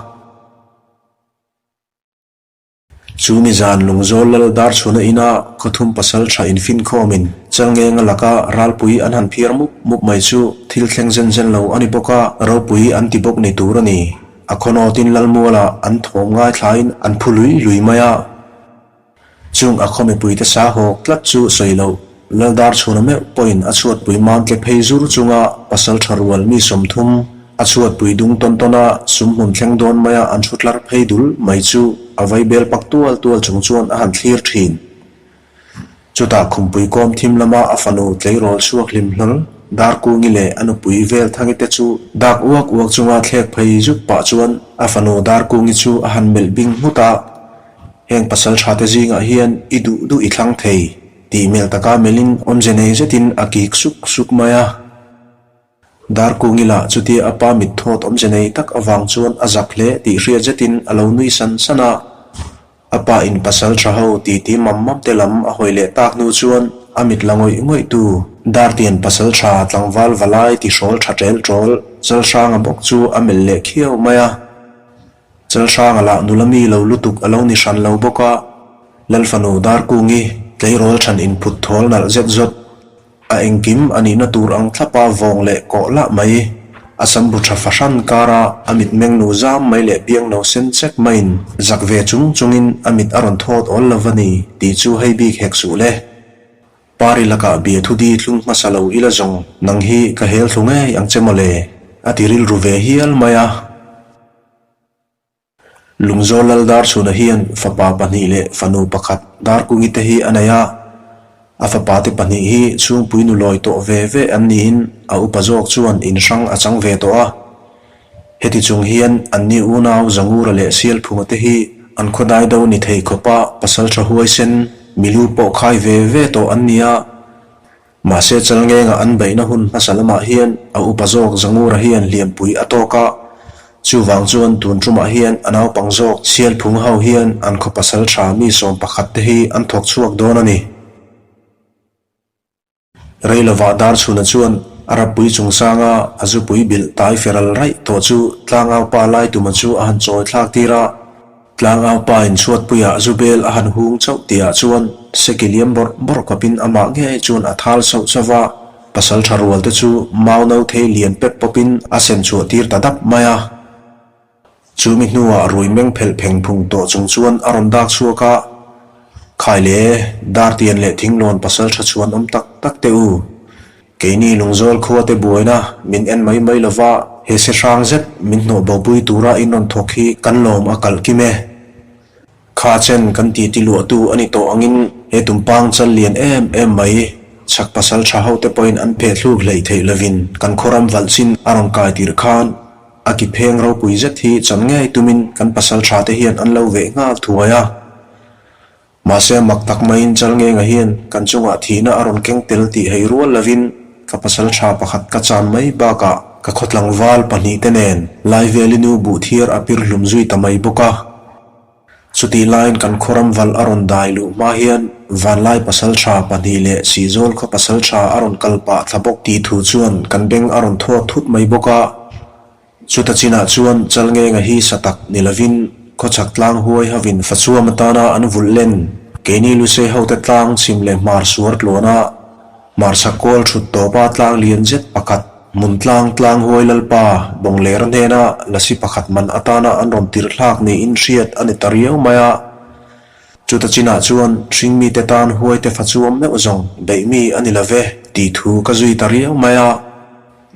S1: Chu nizan Lungzawl lal Darchhuna ina khawthum pasal tha infinkhawmin Chalngenga laka ralpui an han phiar mup mup mai chu thil thleng zen zen lo a ni bawk a, ropui an ti bawk ni tur a ni. A khawnawtin Lalmuala an thawm ngaithlain an phu lui lui mai a. Chung a khaw mipuite sa hawk tlat chu sawi loh Lal Darchhuna meuh pawhin a chhuatpui mam tle phei zur chunga pasal tha rual mi 30 a chhuatpui dung tawn tawn a sumhmun thleng dawn maia an thu tlar phei dul mai chu a vai bel pak tual tual chung chuan a han thlir thin. Chutah khumpui kawm thim lama a fanu tleirawl chhuak hlim hlawl Darkungi leh a nupui Velthangi te chu dak uak uak chunga thlek phei zut pah chuan a fanu Darkungi chu a han melh bing nghut a, Heng pasal tha te zingah hian i duh duh i thlang thei. Tih hmel taka melhin awmze nei zetin a kik suk suk mai a. Darkungi lah chutia a pa mit thawt awmze nei tak avang chuan a zak hle tih hriat zetin a lo nui san san a. A pa in pasal tha ho titi mam mam te lam a hawi leh tak hnu chuan a mit la ngawih ngawih tu Dartian pasal tha tlangval valai ti hrawl tha tel tawl Chalhranga bawk chu a melh leh khiau mai a. Chalhranga lah nula mi lo lutuk a lo ni hran lo bawk a, Lalfanu Darkungi tleirawl chhan inphut thawl nalh zet zawt. A engkim a nihna tur ang thlapa vawng leh kawh lah mai. A sambu tha fahran kara a mitmeng nu zam mai leh biang no sen chek maiin zak ve chung chungin a mit a rawn thawt awl lo va ni tih chu hei bik hek suh le. Pari lakah bia thu di tlung hmasa lo ila zawng nang hi ka hel thlu ngei ang che mawle a ti rilru ve hial mai a. Lungzawl Lal Darchhuna hian fapa pahnih leh fanu pakhat Darkungi te hi a nei a. A fapa te pahnih hi chhungpui nu lawi tawh ve ve an niin a upa zawk chuan in hrang a chang ve tawh a. Heti chung hian anni unau Zangura leh Sialphunga te hi an khawdai do ni thei khawpa pasaltha huaisen milu pawh khai ve ve tawh an ni a. Mahse Chalngenga an beihna hun hmasa lamah hian a upa zawk Zangura hian hliampui a tawk a, chuvang chuan tun tumah hian a naupang zawk Sialphung ho hian an khaw pasal tha mi 11 te hi an thawk chhuak dawn a ni. Reilovah Darchhuna chuan a rappui chungchanga a zupui bilh tai feral raih tawh chu tlangaupa Laituma chu a han chawi thlak tir a, Tlangau pa in chhuatpuiah Zubel a han hung chauh tihah chuan Seki liam bawrh bawrh khawpin amah ngei chuan a thal sauh sauh va, pasal tha rual te chu mau no thei lian pep pawpin a sem chhuah tir ta dap mai a. Chumi hnuah rui meng phelh pheng phung tawh chung chuan a rawn dak chhuak a, Khai le, Dartian leh Thinglawn pasal tha chhuan awm tak tak teh u. Keini Lungzawl khuate buaina min en mai mai lova he se hrang zet min hnawh bopui tura in rawn thawk hi kan lawm a kalh kim e. Kha chen kan titi luahtu a ni tawh angin he tumpang chal lian em em mai. Chhak pasalṭha hote pawhin an pheh thluk hleih theih lovin kan khaw ram valh chin a rawn kai tirh khan a ki pheng ropui zet hi chan ngei tumin kan pasalṭha te hian an lo veh nghal thuai a. Mahse mak tak maiin Chalngenga hian kan chungah thihna a rawn keng tel tih hei rual lovin ka pasalṭha pakhat ka chan mai bakah ka khawtlangval pahnihte nen Laiveli nu buhthiar a pir hlum zui ta mai bawk a. Chutih laiin kan khawram valh a rawn dai luh hma hian Vanlai pasalṭha pahnih leh Sihzawl khaw pasalṭha a rawn kal pah thla bawk tih thu chuan kan beng a rawn thawt thut mai bawk a. Chuta chinah chuan Chalngenga hi sa tak ni lovin khawchhak tlang huai hovin fachuam atana an vulh len keini Lusei hote tlang chhim leh hmar suar tluana Hmarchhak kawl thut tawpa tlang lian zet pakhat hmun tlang tlang huai Lalpa Bawngler hnena lasi pakhat man atana an rawn tirh hlak niin hriat a ni ta riau mai a. Chuta chinah chuan hringmite tan huaite fa chuam meuh zawng beih mi a ni lo ve tih thu ka zui ta riau mai a.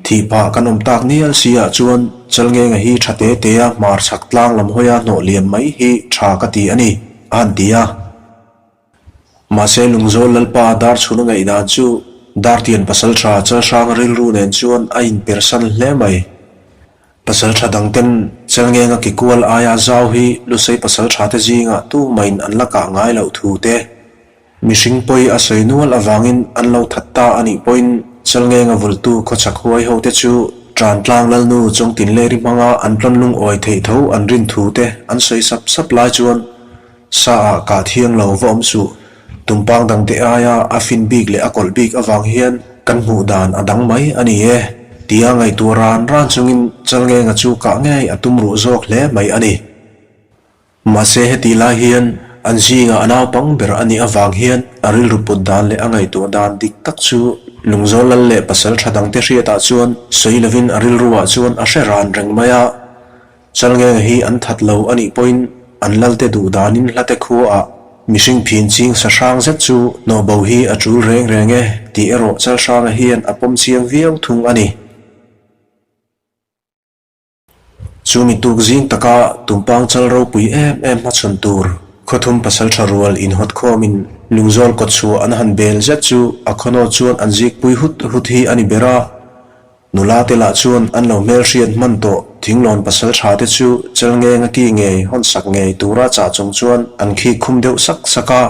S1: Thih phah kan awm tak nial si ah chuan Chalngenga hi tha te te a hmarchhak tlang lam hawia hnawh lian mai hi tha ka ti a ni, a han ti a. Mahse Lungzawl Lalpa Darchhuna ngaihdan chu Dartian Pasaltha Chalhranga rilru nen chuan a inpersan hle mai. Pasaltha dangten Chalngenga ki kual aia zau hi Lusei Pasaltha te zingah tumahin an la kah ngai loh thu te, mihring pawi a sawi nual avangin an lo that ta a nih pawhin Chalngenga vultu khawchhak huai ho te chu Tantlang Lalnu Chawngtinleri hmanga an tlawn lungawi theih tho an rin thu te an sawi sap sap lai chuan Sa ah kah thiang lo va awm suh. Tumpang dangte aia a fin bik leh a kawlh bik avang hian kan hmuh dan a dang mai a ni e, tia ngaihtuah ran ran chungin Chalngenga chu kah ngei a tum ruh zawk hle mai a ni. Mahse heti lai hian an zingah a naupang ber a nih avang hian a rilru put dan leh a ngaihtuah dan dik tak chu Lungzawl lal leh pasal tha dangte hriatah chuan sawi lovin a rilruah chuan a hre ran reng mai a. Chalngenga hi an that lo a nih pawhin an lalte duh danin hlate khuaah mihring phin ching sa hrang zet chu hnawhbo hi a tul reng reng e tih erawh Chalhranga hian a pawm chiang viau thung a ni. Chu mi tuk zing taka tumpang chal ropui em em hmachhawn tur khawthum pasaltha rual inhawt khawmin Lungzawl kawtchhuah an han bel zet chu a khawnaw chuan an zikpui hut hut hi a ni ber a. Nula te lah chuan an lo hmelhriat hman tawh thinglawn pasal tha te chu Chalngenga ki ngei hawn sak ngei tura chah chung chuan an khik khum deuh sak sak a.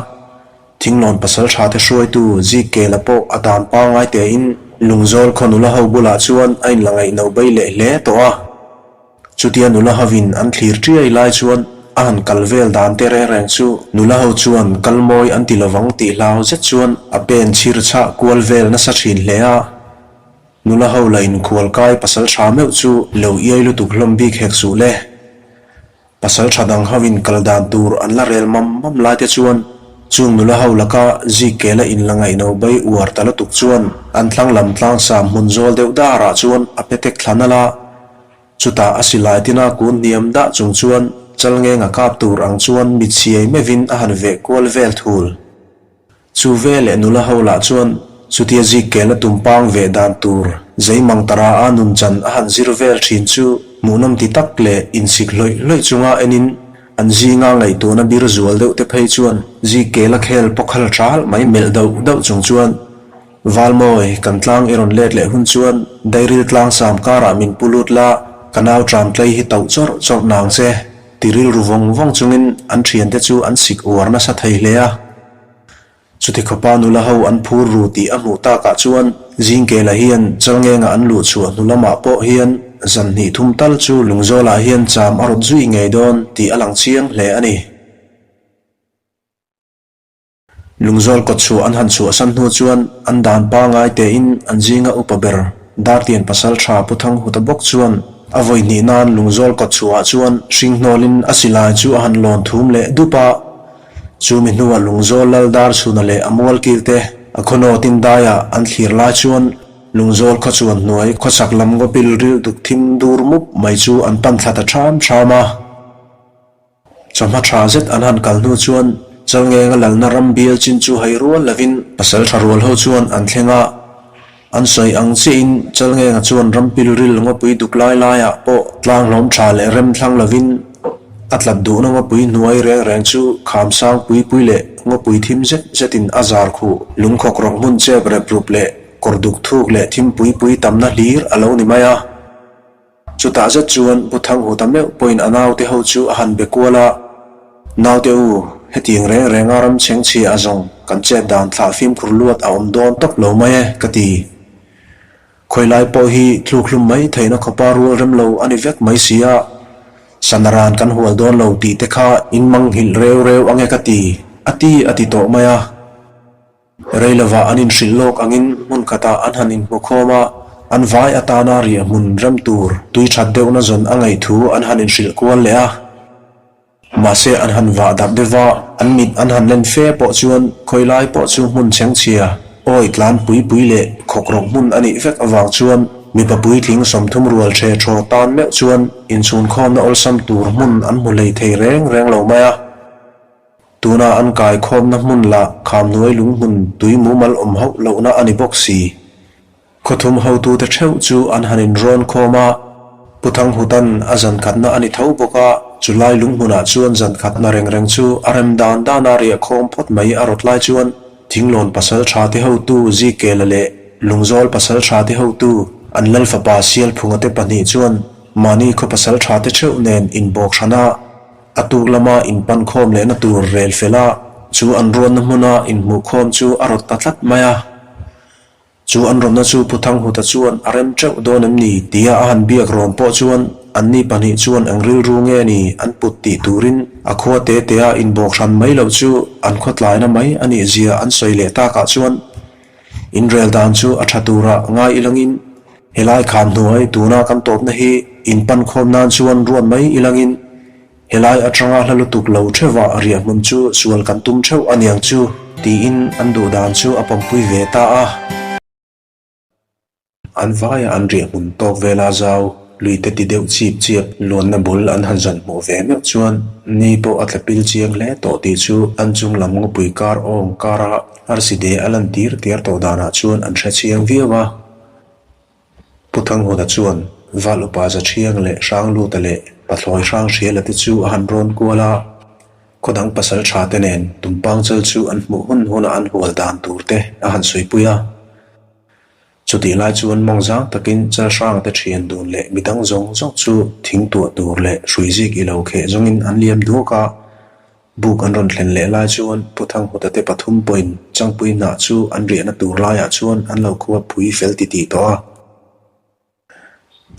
S1: Thinglawn pasal tha te hruaitu Zikela pawh a dan pangngai tein Lungzawl khaw nula ho bulah chuan a inla ngaihno bei leh hle tawh a. Chutia nula hovin an thlir ṭiai lai chuan a han kal vel dan te reng reng chu nula ho chuan kal mawi an ti lovang tih hlau zet chuan a pen chhir chhah kual vel nasa ṭhin hle a. Nula ho la inkhual kai pasal tha meuh chu lo iai lutuk hlawm bik hek suh le. Pasal tha dang ho in kal dan tur an la rel mam mam lai te chuan chung nula ho laka zik ke la in la ngaihno bei uar ta lutuk chuan an thlang lam tlang sam hmun zawl deuh darah chuan a petek thla nalh a. Chutah a silai tina kun hniam dah chung chuan Chalngenga kap tur ang chuan mit siai meuhin a han veh kual vel thul. Chu ve leh nula ho lah chuan chutia zik kel a tumpang ve dan tur Zeimang tara a nunchan a han zir vel thin chu hmuhnawm ti tak leh insik hlawih hlawih chunga enin an zinga ngaihtuahna bir zual deuh te phei chuan zik kel a khel pawkhal ṭal mai melh dauh dauh chung chuan Valmawi kan tlang i rawn let leh hun chuan dairil tlang sam karah min pu lut la, ka nau ṭam tlei hi tauh chawrh chawrh nang che ti rilru vawng vawng chungin an ṭhiante chu an sik uar nasa thei hle a. Chuti khawpa nula ho an phur ru tih a hmuh takah chuan Zingkela hian Chalngenga an luh chhuah hnu lamah pawh hian zan hnih thum tal chu Lungzawlah hian cham a rawt zui ngei dawn tih a lang chiang hle a ni. Lungzawl kawtchhuah an han chhuahsan hnu chuan an dan pangai tein an zinga upa ber Dartian pasal tha Pu Thanghuta bawk chuan a vawi hnih nan Lungzawl kawtchhuahah chuan hringhnawlin a silai chu a han lawn thum leh dup a. Chu mi hnuah Lungzawl lal dar chhuna leh a mual kil te a khaw tin daiah an thlir lai chuan Lungzawl khaw chuan hnuai khawchhak lam ngaw pil ril duk thim dur mup mai chu an pan thla ta ṭham ṭham a. Chawhma ṭha zet an han kal hnu chuan Chalngenga lalna ram bial chin chu hei rual lovin pasal ṭha rual ho chuan an thleng a. An sawi ang chiahin Chalngenga chuan ram pilril ngawpui duk lai laiah pawh tlang hlawm tha leh rem thlang lovin. A tlat duhna ngawpui hnuai reng reng chu kham sang pui pui leh ngawpui thim zet zetin a zar khuh. Lungkhawk rawk hmun chep rep rup leh kawr duk thuk leh thim pui pui tamna hlir a lo ni mai a. Chutah zet chuan Pu Thanghuta meuh pawhin a naute ho chu a han be kual a, Naute u, hetiang reng renga ram chhengchhia a zawng kan chet dan thlah fimkhur luat a awm dawn tawp lo mai e, ka ti. Khawilai pawh hi tluk hlum mai theihna khawpa rual rem lo a ni vek mai si a, sana ran kan hual dawn lo tih te kha in manghilh reu reu ange ka ti, a ti a ti tawh mai a. Rei lovah an inhrilh lawk angin hmun khatah an han inhmu khawm a, an vai atana riah hmun rem tur tui that deuhna zawn a ngaih thu an han inhrilh kual leh a. Mahse an han vah darh deuh va, an mit an han len fe pawh chuan khawi lai pawh chu hmun chhengchhia, awi tlan pui pui leh khawkrawk hmun a nih vek avang chuan mipa puitling 30 rual ṭhe ṭhaw tan meuh chuan inchhunkhawmna awlsam tur hmun an hmu hlei thei reng reng lo mai a. Tuna an kaikhawmna hmun lah khamhnuai lunghmun tui mumal awm hauh lohna a ni bawk si. Khawthum hotute theuh chu an han inrawn khawm a, Pu Thanghutan a zan khatna a ni tho bawk a, chulai lunghmunah chuan zan khatna reng reng chu a rem dan dana riah khawm phawt mai a rawt lai chuan Thinglawn pasal tha te hotu Zikela leh Lungzawl pasal tha te hotu an Lalfapa Sialphunga te pahnih chuan mahni khaw pasal tha te theuh nen inbawk hran a, A tuk lama inpan khawm lehna tur rel fel a, chu an ruatna hmuna inhmuhkhawm chu a rawt ta tlat mai a. Chu an rawnna chu Pu Thanghuta chuan a rem teuh dawn em ni tia a han biak rawn pawh chuan anni pahnih chuan eng rilru nge ni an put tih turin a khua te tea inbawk hran mai loh chu an khawtlaina mai a nih zia an sawi leh takah chuan inrel dan chu a tha tura ngai ilangin helai kham hnuai tuna kan tawpna hi inpan khawm nan chuan ruat mai ilangin Helai atanga hla lutuk lo theuhah riah hmun chu sual kan tum theuh a niang chu tiin an duh dan chu a pawmpui ve ta a. An vaia an riah hmun tawk vela zau lui te ti deuh chip chiap luanna bul an han zan hmuh ve meuh chuan ni pawh a tla pil chiang hle tawh tih chu an chung lam ngawpui kar awng kara arsi de a lan tir tiar tawh danah chuan an hre chiang viau a. Pu Thanghuna chuan Val Upa Zathiang leh Hrangluta leh Pathlawi Hranghriala te chu a han rawn kual a, khaw dang pasal tha te nen Tumpang chal chu an hmuh hun huna an hual dan tur te a han sawipui a. Chutih lai chuan mawng zang takin chal hrang te thian dun leh midang zawng zawng chu thing tuah tur leh hrui zik i lo kheh zawngin an liam duak a, Buk an rawn thlen leh lai chuan Pu Thanghuta te pathum pawhin Changpui hnah chu an riahna tur laiah chuan an lo khua pui fel titih tawh a.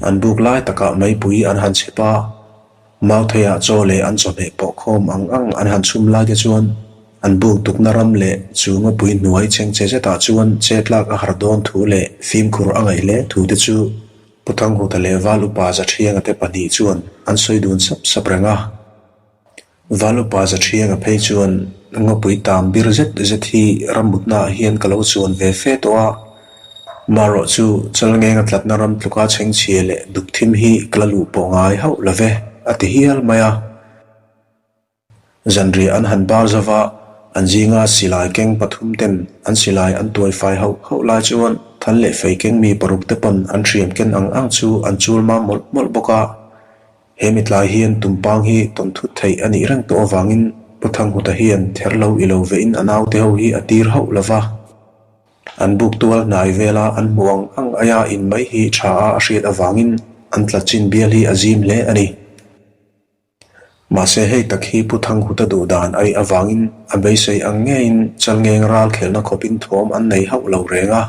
S1: An buk lai takah meipui an han chhep a, Mautheiah chaw leh an chawhmeh pawh khawm ang ang an han chhum lai te chuan an buk tukna ram leh chu ngawpui hnuai chhengchhe zetah chuan chetlak a har dawn thu leh fimkhur a ngaih hle thu te chu Pu Thanghuta leh Val Upa Zathianga te pahnih chuan an sawi dun sap sap reng a. Valupa Zathianga phei chuan ngawpui tam bir zet zet hi rammutnaah hian ka lo chuan ve fe tawh a, marawh chu Chalngenga tlatna ram tluka chhengchhia leh duk thim hi ka la luh pawh ngai hauh lo ve, a ti hial mai a. Zanriah an han bar zauh a, an zinga silai keng pathum ten an silai an tuai fai hauh hauh lai chuan thal leh fei keng mi paruk te pawn an hriam ken ang ang chu an chul mam mawlh mawlh bawk a. He mitlai hian tumpang hi tawn thut theih a nih reng tawh avangin Pu Thanghuta hian ther lo i lo vehin a naute ho hi a tir hauh lo va. An buk tual hnai vela an hmuh ang ang aia in mai hi tha a a hriat avangin an tla chin bial hi a zim hle a ni. Mahse hei tak hi Pu Thanghuta duh dan a nih avangin a beisei ang ngeiin Chalngeng ral khelhna khawpin thawm an nei hauh lo reng a.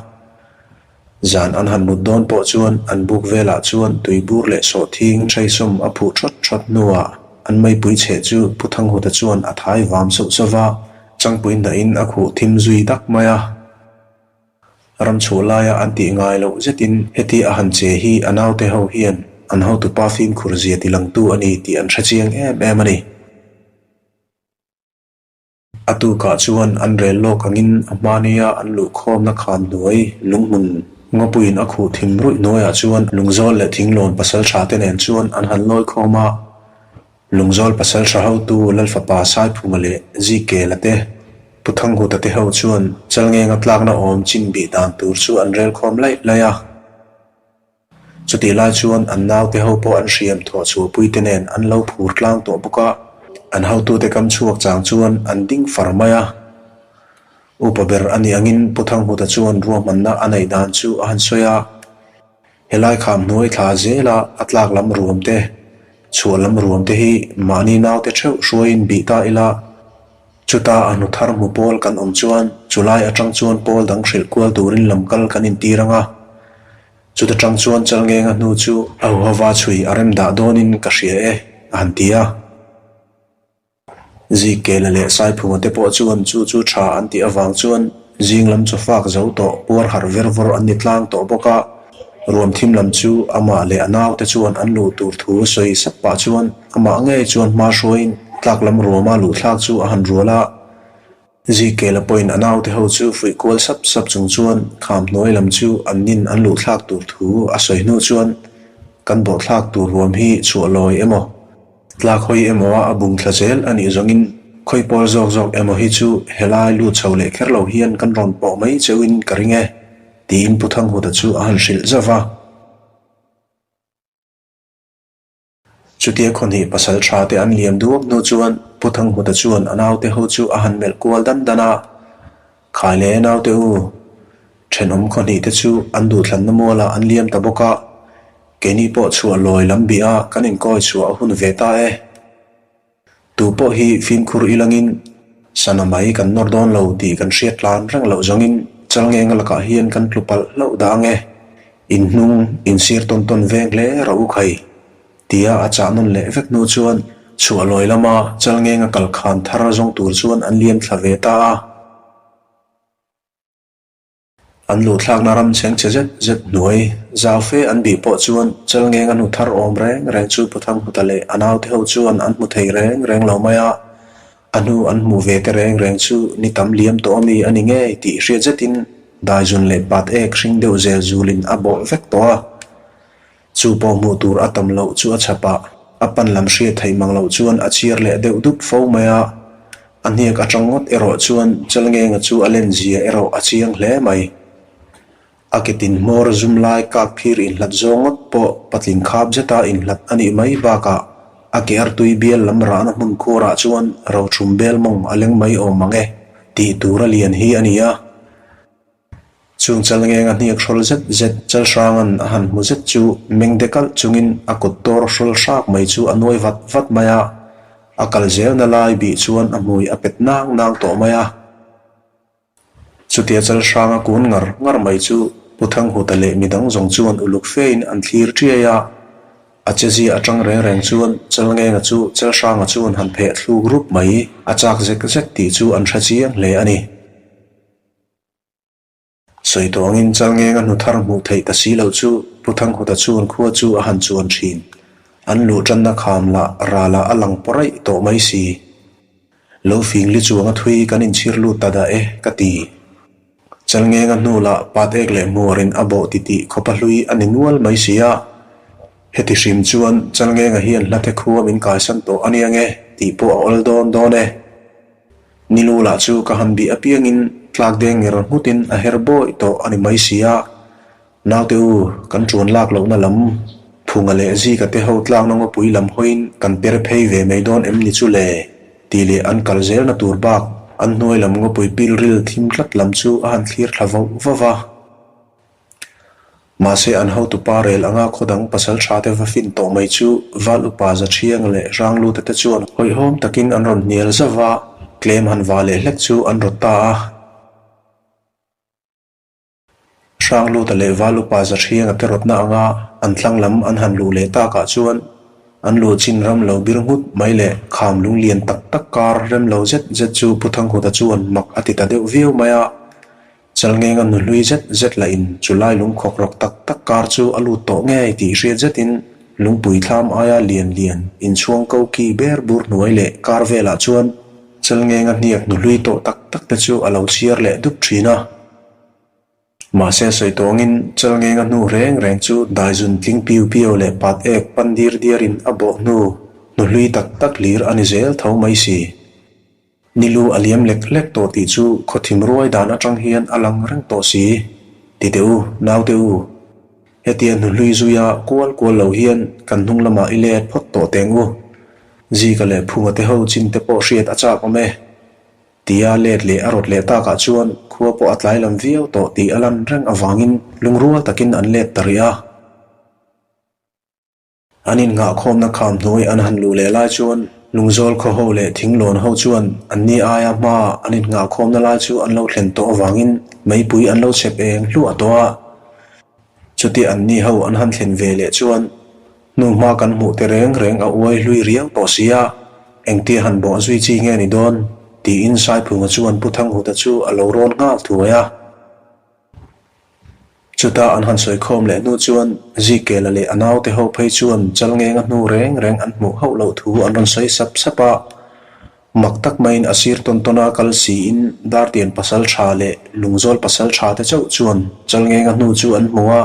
S1: Zan an han mut dawn pawh chuan an buk velah chuan tuibur leh sawhthing ṭheisawm a phuh ṭhawt ṭhawt hnuah an meipui chheh chu Pu Thanghuta chuan a thai vam sauh sauh va, changpui hnahin a khuh thim zui dak mai a. Ram chhuah laia an tih ngai loh zetin heti a han che hi a naute ho hian an hotupa fimkhur zia tilangtu a ni tih an hrechiang em em a ni. A tukah chuan an rel lawk angin a hmania an luhkhawmna khan hnuai lunghmun ngawpuiin a khuh thim ruih hnuaiah chuan Lungzawl leh Thinglawn pasaltha te nen chuan an han lawi khawm a. Lungzawl pasaltha hotu Lalfapa Saiphunga leh Zikela te, Pu Thanghuta te ho chuan Chalngenga tlakna awm chin bih dan tur chu an rel khawm laih laih a. Chutih lai chuan an naute ho pawh an hriam thawh chhuahpui te nen an lo phur tlang tawh bawk a, an hotute kam chhuak chang chuan an ding far mai a. Upa ber a nih angin Pu Thanghuta chuan ruahmanna a neih dan chu a han sawi a. Helai kham hnuai thla zela a tlak lam ruam te, chhuah lam ruam te hi mahni naute theuh hruaiin bih ta ila, chuta a hnu thar hmu pawl kan awm chuan chulai atang chuan pawl dang hrilh kual turin lam kal kan intir ang a. Chuta tang chuan Chalngenga hnu chu a huhova chhui a rem dah dawnin ka hria e, a han ti a. Zikela leh Saiphunga te pawh chuan chu chu tha an tih avang chuan zing lam chu fak zo tawh puar harh ver vawr an ni tlang tawh bawk a, ruam thim lam chu amah leh a naute chuan an luh tur thu sawi sap pah chuan amah ngei chuan hma hruaiin tlak lam ruama luhthlak chu a han rual a. Zikela pawhin a naute ho chu fuih kual sap sap chung chuan kham hnuai lam chu an nin an luhthlak tur thu a sawi hnu chuan kan bawhthlak tur ruam hi chhuah lawi emaw? Tlak hawi emaw a bung thla zel a nih zawngin khawi pawl zawk zawk emaw hi chu helai lut chho leh kher lo hian kan rawn pawh mai cheuhin ka ring e, tiin Pu Thanghuta chu a han hrilh zauh va. Chutia khawhnih pasal tha te an liam duak hnu chuan Pu Thanghuta chuan a naute ho chu a han melh kual dan dan a, Khai le naute u, thenawm khawhnih te chu an duhthlanna mualah an liam ta bawk a, Keini pawh chhuah lawi lam bih a kan inkawi chhuah a hun ve ta e. Tu pawh hi fimkhur ilangin sana mai kan nawr dawn lo tih kan hriat tlan reng loh zawngin Chalngenga lakah hian kan tlu palh hlauh dah ang e. In hnung insir tawn tawn veng hle rawh u khai. Tia a chah nawn leh vek hnu chuan chhuah lawi lama Chalngenga kal khan thar zawng tur chuan an liam thla ve ta a. An luhthlakna ram chheng chhe zet zet hnuai zau fe an bih pawh chuan Chalngeng a hnu thar awm reng reng chu Pu Thanghuta leh a naute ho chuan an hmu thei reng reng lo mai a, a hnu an hmuh ve te reng reng chu ni tam liam tawh ami a ni ngei tih hriat zetin daizun leh pat ek hring deuh zel zulin a bawh vek tawh a. Chu pawh hmuh tur a tam loh chu a chhap a, a pan lam hriat theih mang loh chuan a chhiar leh deuh dup fo mai a. A hniak atang ngawt erawh chuan Chalngenga chu a len zia erawh a chiang hle mai. A ke tin hmawr zum lai kak phir inhlat zawng ngawt pawh patling khap zeta inhlat a nih mai bakah a ke artui bial lam rahna hmun khuarah chuan rothum bel mawng a leng mai awm ang e tih tura lian hi a ni a. Chung Chalngenga hniak hrawl zet zet Chalhranga'n a han hmu zet chu meng de kalh chungin a kut tawr hrawl hrak mai chu a nuai vat vat mai a, a kal zelna lai bih chuan a hmui a pet nang nang tawh mai a. Chutia Chalhranga kun ngar ngar mai chu Pu Thanghuta leh midang zawng chuan uluk fein an thlir ṭiai a, a chezia aṭang reng reng chuan Chalngenga chu Chalhranga chuan han pheh thluk rup mai a chak zek zek tih chu an hre chiang hle a ni. Sawi tawh angin Chalngenga hnu thar hmuh theih ta si loh chu Pu Thanghuta chuan khua chu a han chuan thin. An luh tanna kham lah ralah a lang pawh raih tawh mai si. Lo fing li chuanga thui kan inchhir lut ta dah e ka ti. Chalngenga hnu lah pat ek leh hmuarin a bawh titih khawpa hlui a ni nual mai si a. Heti hrim chuan Chalngenga hian hlathe khua min kaisan tawh a nia nge tih pawh a awl dawn dawn e. Nilu lah chu ka han bih apiangin tlak deng nger nghutin a her bawih tawh a ni mai si a. Naute u, kan ṭuan lak lohna lam Phunga leh Zika te ho tlakna ngawpui lam hawiin kan per phei ve mai dawn em ni chu le? tih leh an kal zelna tur bak an hnuai lam ngawpui pilril thim tlat lam chu a han thlir thla vauh vauh a. Mahse an hotupa rel anga khaw dang pasal tha te va fin tawh mai chu Val upa Zathiang leh Hrangluta te chuan hawihhawm takin an rawn hnial zauh va, tlem han va leh hlek chu an rawt ta a. Hrangluta leh Val upa Zathianga te rawtna anga an tlang lam an han luh leh takah chuan an luh chin ram lo bir nghut mai leh kham lung lian tak tak kar rem lo zet zet chu Pu Thanghuta chuan mak a ti ta deuh viau mai a. Chalngenga nu hlui zet zet lah in chu lai lung khawk rawk tak tak kar chu a lut tawh ngei tih hriat zet in lungpui thlam aia lian lian inchhuang ko ki ber bur hnuai leh kar velah chuan Chalngenga hniak nu hlui tawh tak tak te chu a lo chhiar leh dup thin a. Mahse sawi tawngin Chalngenga hnu reng reng chu daizun tling piu piau leh pat ek pan dir diar in a bawh hnu nu hlui tak tak hlir a ni zel tho mai si. Nilu a liam lek lek tawh tih chu khawthim ruai dan atang hian a lang reng tawh si. Ti teh u, naute u. Hetia hnuhlui zuia kual kual lo hian kan hnung lamah i let phawt tawh teng u. Zika leh Phunga te ho chin te pawh hriat a chak awm e. Tia let leh a rawt leh takah chuan khua pawh a tlai lam viau tawh tih a lan reng avangin lungrual takin an let ta rih a. An innghahkhawmna kham hnuai an han luh leh lai chuan Lungzawl khaw ho leh Thinglawn ho chuan anni aia hmaa an innghahkhawmna lai chu an lo thlen tawh avangin meipui an lo chhep eng hluah tawh a. Chutia anni ho an han thlen ve leh chuan hnu hma kan hmuh te reng reng a uai hlui riau tawh si a, engtia han bawh zui chi nge ni dawn? tiin Saiphunga chuan Pu Thanghuta chu a lo rawn nghal thuai a. Chuta an han sawi khawm leh hnu chuan Zikela leh a naute ho phei chuan Chalngenga hnu reng reng an hmuh hauh loh thu an rawn sawi sap sap a. Mak tak maiin a sir tawn tawn a kal siin Dartian pasal tha leh Lungzawl pasal tha te chauh chuan Chalngenga hnu chu an hmu a.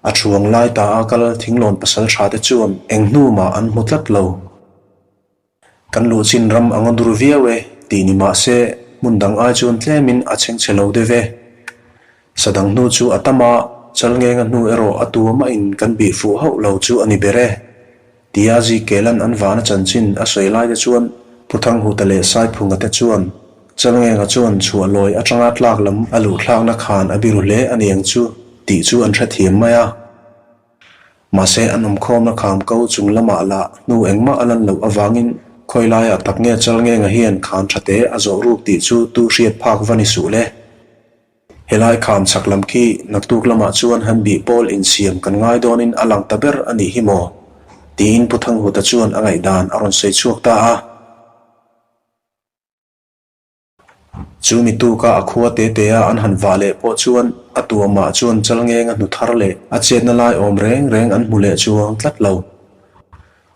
S1: A thuang lai ta a kal Thinglawn pasal tha te chuan eng hnu mah an hmu tlat lo. Kan luhchin ram ang a dur viau e tih ni mah se hmun dang ai chuan tlemin a chhengchhe lo deuh e. Sa dang hnu chu a tam a, Chalngenga hnu erawh a tu amahin kan bih fuh hauh lo chu a ni ber e. Tia Zikelan an vana chanchin a sawi lai te chuan Pu Thanghuta leh Saiphunga te chuan Chalngenga chuan chhuah lawi atanga tlak lam a luhthlakna khan a biru hle a niang chu tih chu an hrethiam mai a. Mahse, an awmkhawmna kham ko chung lamah lah hnu engmah a lan loh avangin khawi laiah tak nge Chalngenga hian khan tha te a zawh ruk tih chu tu hriat phak va ni suh le. Helai kham chhak lam khi naktuk lamah chuan han bih pawl insiam kan ngai dawnin a lang ta ber a nih hi maw? tiin Pu Thanghuta chuan a ngaihdan a rawn sawi chhuak ta a. Chu mi tuka a khua te te a an han vah leh pawh chuan a tuamah chuan Chalngeng a hnu thar leh a chetna lai awm reng reng an hmu leh chuang tlat lo.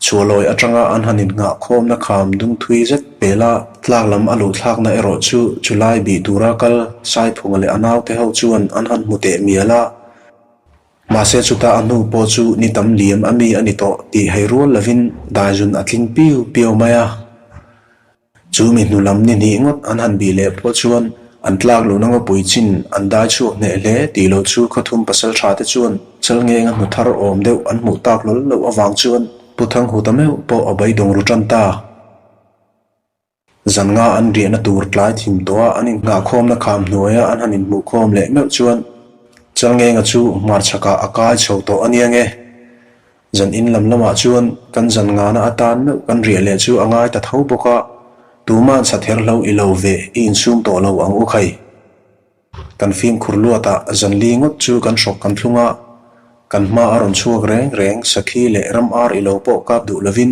S1: Chhualawi atanga an han innghah khawmna kham dung thui zet pela tlak lam a luhthlakna erawh chu chulai bih tura kal Saiphunga leh a naute ho chuan an han hmu teh mial a. Mahse chutah a hnu pawh chu ni tam liam a mi a ni tawh tih hei rual lovin daizun a tling piu piau mai a. Chu mi hnu lam ni hnih ngawt an han bih leh pawh chuan an tlak luhna ngawpui chin an dai chhuak hneh hle tih loh chu khawthum pasal tha te chuan Chalngenga hnu thar awm deuh an hmuh tak lawl loh avang chuan Pu Thanghuta meuh pawh a beidawng ru tan ta. Zan nga an riahna tur tlai thim tawh a an inhnahkhawmna kham hnuaia an han inhmuhkhawm leh meuh chuan Chalngenga chu hmarchhakah a kai chho tawh a nia nge. Zan in lam lamah chuan kan zan ngana atan meuh kan riah leh chu a ngai ta tho bawk a, tuma'n sather hlo i lo ve i insum tawh lo ang u khai. Kan fimkhur luatah zan li ngawt chu kan hrawk kan thlung a, kan hma a rawn chhuak reng reng sakhi leh ram ar i lo pawh kap duh lovin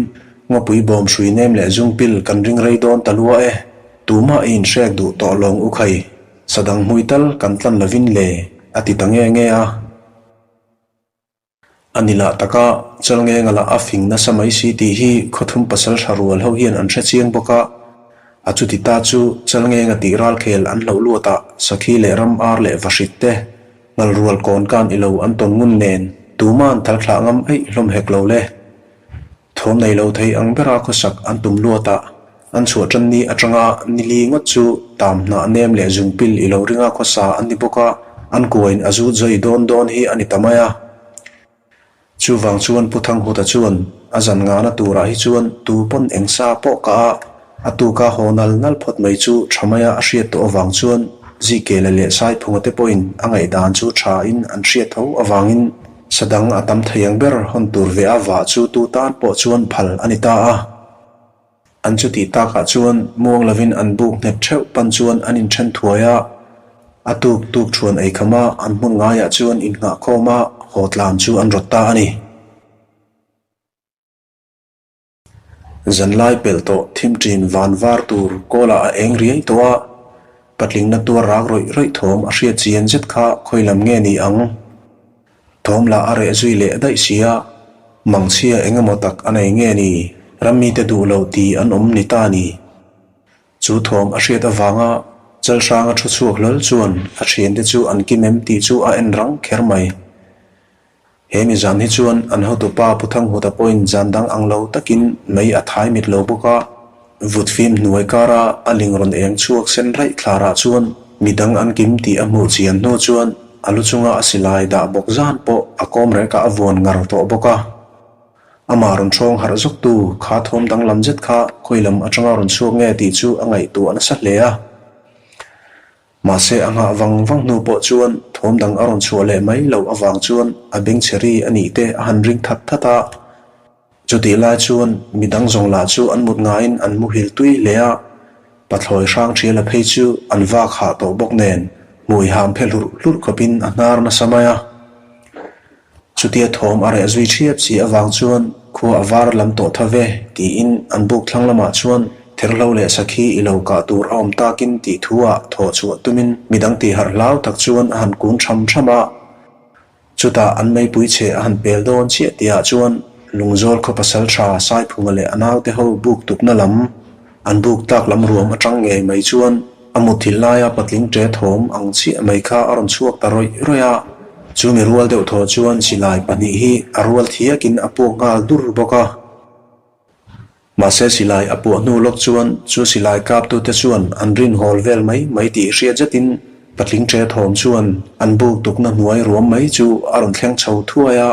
S1: ngawpui bawm hrui nem leh zungpil kan ring rei dawn ta lua e, tumah i inhrek duh tawh lawng u khai, sadang hmui tal kan tlan lovin le a ti ta nge nge a. A ni lah taka, Chalngenga lah a fing nasa mai si tih hi khawthum pasal hra rual ho hian an hre chiang bawk a. A chuti ta chu Chalngenga tih ralkhel an hloh luatah Sakhi leh ram ar leh vahrit te, ngalrual kawn kan ilo an tawn ngun nen tuma'n thal thlah ngam eih hlawm hek lo le. Thawm nei lo thei ang bera khawsak an tum luatah an chhuah tan ni atanga nili ngawt chu tam hnah nem leh zungpil i lo ringa khawsa an ni bawk a, an kuain a zut zai dawn dawn hi a ni ta mai a. Chuvang chuan Pu Thanghuta chuan a zan ngahna turah hi chuan tu pawn eng sa pawh ka a, A tuka haw nal nal phawt mai chu tha maia a hriat tawh avang chuan Zikela leh Saiphunga te pawhin a ngaihdan chu thain an hriat tho avangin sadang a tam thei ang ber hawn tur ve a vah chu tu tan pawh chuan phal a ni ta a. An chutih takah chuan muang lovin an buk nghet theuh pan chuan an inthen thuai a, a tuk tuk thuan ei khama an hmun ngaiah chuan innghahkhawm a haw tlan chu an rawt ta a ni. Zanlai pelh tawh thim ṭin van var tur kawlah a eng riai tawh a, patlingna tuar rak rawih rawih thawm a hriat chian zet kha khawi lam nge ni ang? Thawm lah a reh zui leh daih si a, mangchhia eng emaw tak a nei nge ni? Rammite duh loh ti an awm ni ta ni. Chu thawm a hriat avanga Chalhranga thu chhuak hlawl chuan a ṭhiante chu an kim em tih chu a en rang kher mai. He mi zan hi chuan an hotupa Pu Thanghuta pawhin zan dang ang lo takin mei a thai mit lo bawk a, vut fim hnuai kara a ling rawn eng chhuak sen raih thlarah chuan mi dang an kim tih a hmuh chian hnu chuan. a lu chunga a silai dah bawk zan pawh a kawm rekah a vuan ngar tawh bawk a. Amah rawn ṭhawng harh zawktu kha thawm danglam zet kha khawi lam aṭanga rawn chhuak nge tih chu a ngaihtuah nasa hle a. Mahse a nghah vang vang hnu pawh chuan thawm dang a rawn chhuah leh mai loh avang chuan a bengchhe ri a nih te a han ring that that a. Chutih lai chuan mi dang zawng lah chu an mut ngaiin an muhil tui hle a, pathlawi hrang ṭhiala phei chu an vak hah tawh bawk nen hmui ham phe hlurh hlurh khawpin a hnar nasa mai a. Chutia thawm a reh zui ṭhiap si avang chuan khua a var lam tawh tha ve tiin an buk thlang lamah chuan therhlo leh sakhi i lo kah tur a awm takin tih thu ah thawh chhuah tumin midang tih harh hlau tak chuan a han kun ṭham ṭham a. Chutah an meipui chhe a han pel dawn chiah tihah chuan Lungzawl khaw pasal tha Saiphunga leh a naute ho buk tukna lam an buk tlak lam ruam atang ngei mai chuan a mutthilh laia patling ṭe thawm ang chiah mai kha a rawn chhuak ta rawih rawih a. Chumi rual deuh thaw chuan silai pahnih hi a rual thiakin a puak nghal dur bawk a. Mahse silai a puah hnu lawk chuan chu silai kaptute chuan an rin hawl vel mai mai tih hriat zetin patling ṭe thawm chuan an buk tukna hnuai ruam mai chu a rawn thleng chho thuai a.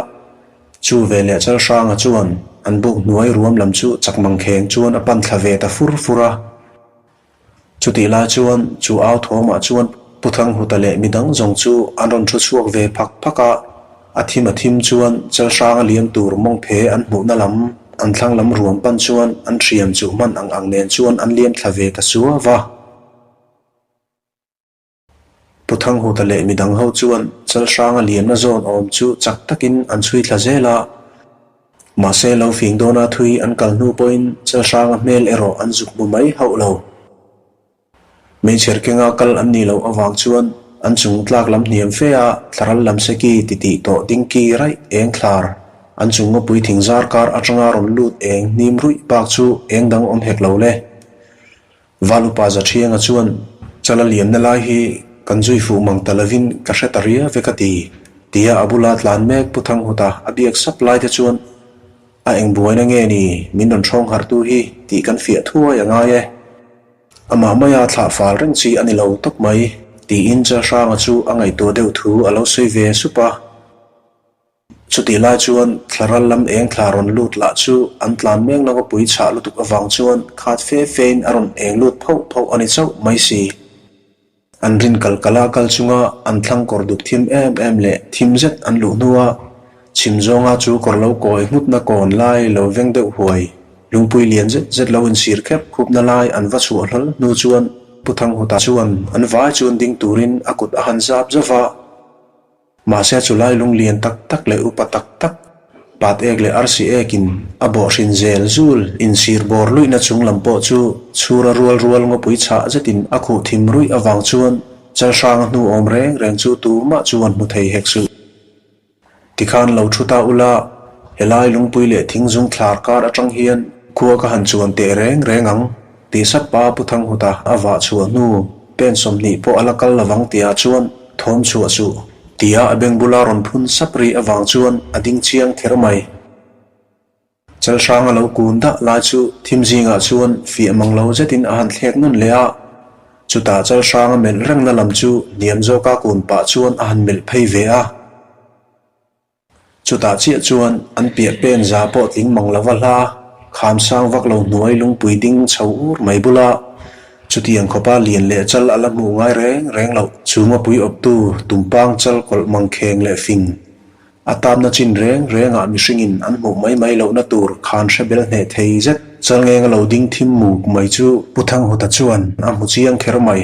S1: Chu veleh Chalhranga chuan an buk hnuai ruam lam chu chak mangkheng chuan a pan thla ve ta fur fur a. Chutih lai chuan chu au thawmah chuan Pu Thanghuta leh midang zawng chu an rawn thu chhuak ve phak phak a, a thim a thim chuan Chalhranga liam tur mawngphe an hmuhna lam an thlang lam ruam pan chuan an hriam chuh hman ang ang nen chuan an liam thla ve ta suau va. Pu Thanghuta leh midang ho chuan Chalhranga liamna zawn awm chu chak takin an chhui thla zel a. Mahse lo fing dawna thui an kal hnu pawhin Chalhranga hmel erawh an zuk hmu mai hauh lo. Hmeichher kenga kal an nih loh avang chuan an chung tlak lam hniam fe a thlaral lam seki titih tawh dingki raih eng thlar an chung ngawpui thing zar kar atanga rawn lut eng hnim ruih bak chu eng dang awm hek lo le. Val upa Zathianga chuan, Chala liamna lai hi kan zui fuh mang ta lovin ka hre ta ria ve ka ti, tia a bula tlan mek Pu Thanghuta a biak sap lai te chuan, A eng buaina nge ni min rawn hrawng harhtu hi tih kan fiah thuai a ngai e. Amah maia thlah fal reng chi a ni lo tawp mai, tiin Chalhranga chu a ngaihtuah deuh thu a lo sawi ve sup a. Chutih lai chuan thlaral lam eng thla rawn lut lah chu an tlan meng lova pui chhah lutuk avang chuan khat fe fein a rawn eng lut phauh phauh a ni chauh mai si. An rin kal kala kal chunga an thlang kawr duk thim em em leh thim zet an luh hnua chhim zawnga chu kawr lo kawi nghutna kawn lai lo veng deuh huai lungpui lian zet zet lo insir khep khupna lai an va chhuah hlawl hnu chuan Pu Thanghuta chuan an vai chuan ding turin a kut a han zap zauh a. Mahse chu lai lung lian tak tak leh upa tak tak, pat ek leh arsi ekin a bawh hrin zel zul insir bawr luihna chung lam pawh chu chhura rual rual ngawpui chhah zetin a khuh thim ruih avang chuan Chalhranga hnu awm reng reng chu tumah chuan hmu thei hek suh. Tikhan lo thu ta ula, helai lungpui leh thingzung thlar kar atang hian khua ka han chuan teh reng reng ang. Ti sap pa Pu Thanghuta a vah chhuah hnu pen 20 pawh a la kal lovang tihah chuan thawm chhuah suh tia a beng bula rawn phun sap ri avang chuan a ding chiang kher mai. Chalhrang a lo kun dah lai chu thim zingah chuan fiah mang lo zetin a han thlek nawn leh a, chutah Chalhrang a melh rengna lam chu hniam zawka kun pah chuan a han melh phei ve a. Chutah chiah chuan an piah pen za pawh tling mang lova hla kham sang vak lo hnuai lungpui ding chho ur mai bula chutiang khawpa lian leh chal a la hmuh ngai reng reng loh. Chu ngawpui awptu tumpang chal kawlh mang kheng leh fing a tamna chin reng rengah mihringin an hmuh mai mai lohna tur khan hre bel hneh thei zet. Chal ngenga lo ding thim muk mai chu Pu Thanghuta chuan a hmu chiang kher mai.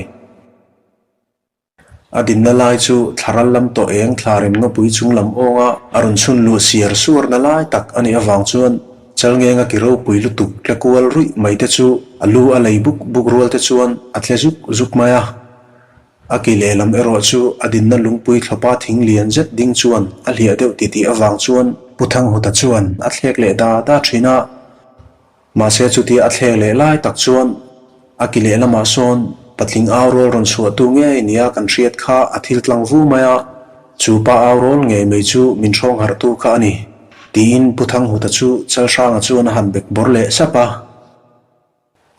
S1: A dinna lai chu thlaral lam tawh eng thlarin ngawpui chung lam awnga a rawn chhun luh siar suarna lai tak a nih avang chuan Chalngenga ki ropui lutuk tle kual ruih mai te chu a lu a lei buk buk rual te chuan a tle zuk zuk mai a. A ki lehlam erawh chu a dinna lungpui thlawpa thing lian zet ding chuan a hliah deuh titih avang chuan Pu Thanghuta chuan a thlek leh da da thin a. Mahse chutia a thleng leh lai tak chuan a ki leh lamah sawn patling au rawl rawn chhuahtu ngei nia kan hriat kha a thil tlang vu mai a, chu pa au rawl ngei mai chu min hrawng harhtu kha a ni, tiin Pu Thanghuta chu Chalhranga chuan a han bek bawr leh sap a.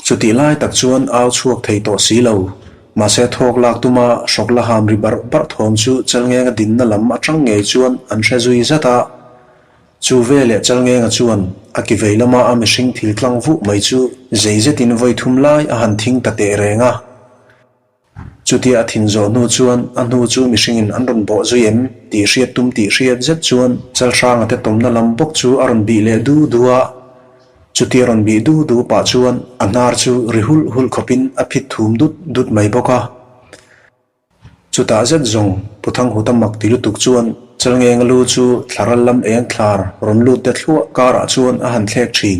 S1: Chutih lai tak chuan au chhuak thei tawh si lo. Mahse thawk lak tuma hrawk la ham ri barh barh thawm chu Chalngenga dinna lam atang ngei chuan an hre zui zat a. Chu veleh Chalngenga chuan a ki vei lama a mihring thil tlang vuh mai chu zei zetin vawi thum lai a han thing ta teh reng a. Chutia a thin zawh hnu chuan a hnu chu mihringin an rawn bawh zui em tih hriat tum tih hriat zet chuan Chalhranga te tawmna lam bawk chu a rawn bih leh du du a. Chutia rawn bih du du pah chuan a hnar chu ri hulh hulh khawpin a phit thum dut dut mai bawk a. Chutah zet zawng Pu Thanghuta mak ti lutuk chuan Chalngenga lu chu thlaral lam eng thlar rawn lut te thluah karah chuan a han thlek thin.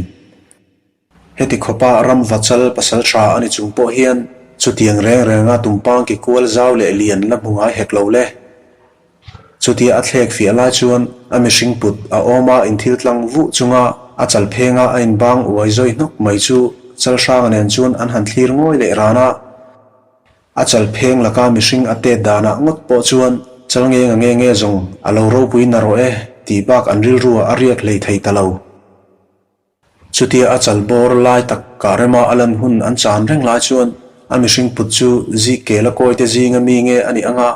S1: Heti khawpa ram vachal pasal tha a ni chung pawh hian chutiang reng renga tumpang ki kual zau leh lian la hmu ngai hek lo le. Chutia a thlek fiah lai chuan a mihring put a awma inthil tlang vuh chunga a chal phenga a inbang uai zawi hnawk mai chu Chalhranga nen chuan an han thlir ngawi leh ran a. A chal pheng laka mihring a tet danah ngawt pawh chuan chal ngenga nge nge zawng a lo ropui narawh e tih bak an rilruah a riak hlei thei ta lo. Chutia a chal bawr lai tak kah rema a lan hun an chan reng lai chuan a mihring put chu zik kel a kawite zinga mi nge a nih anga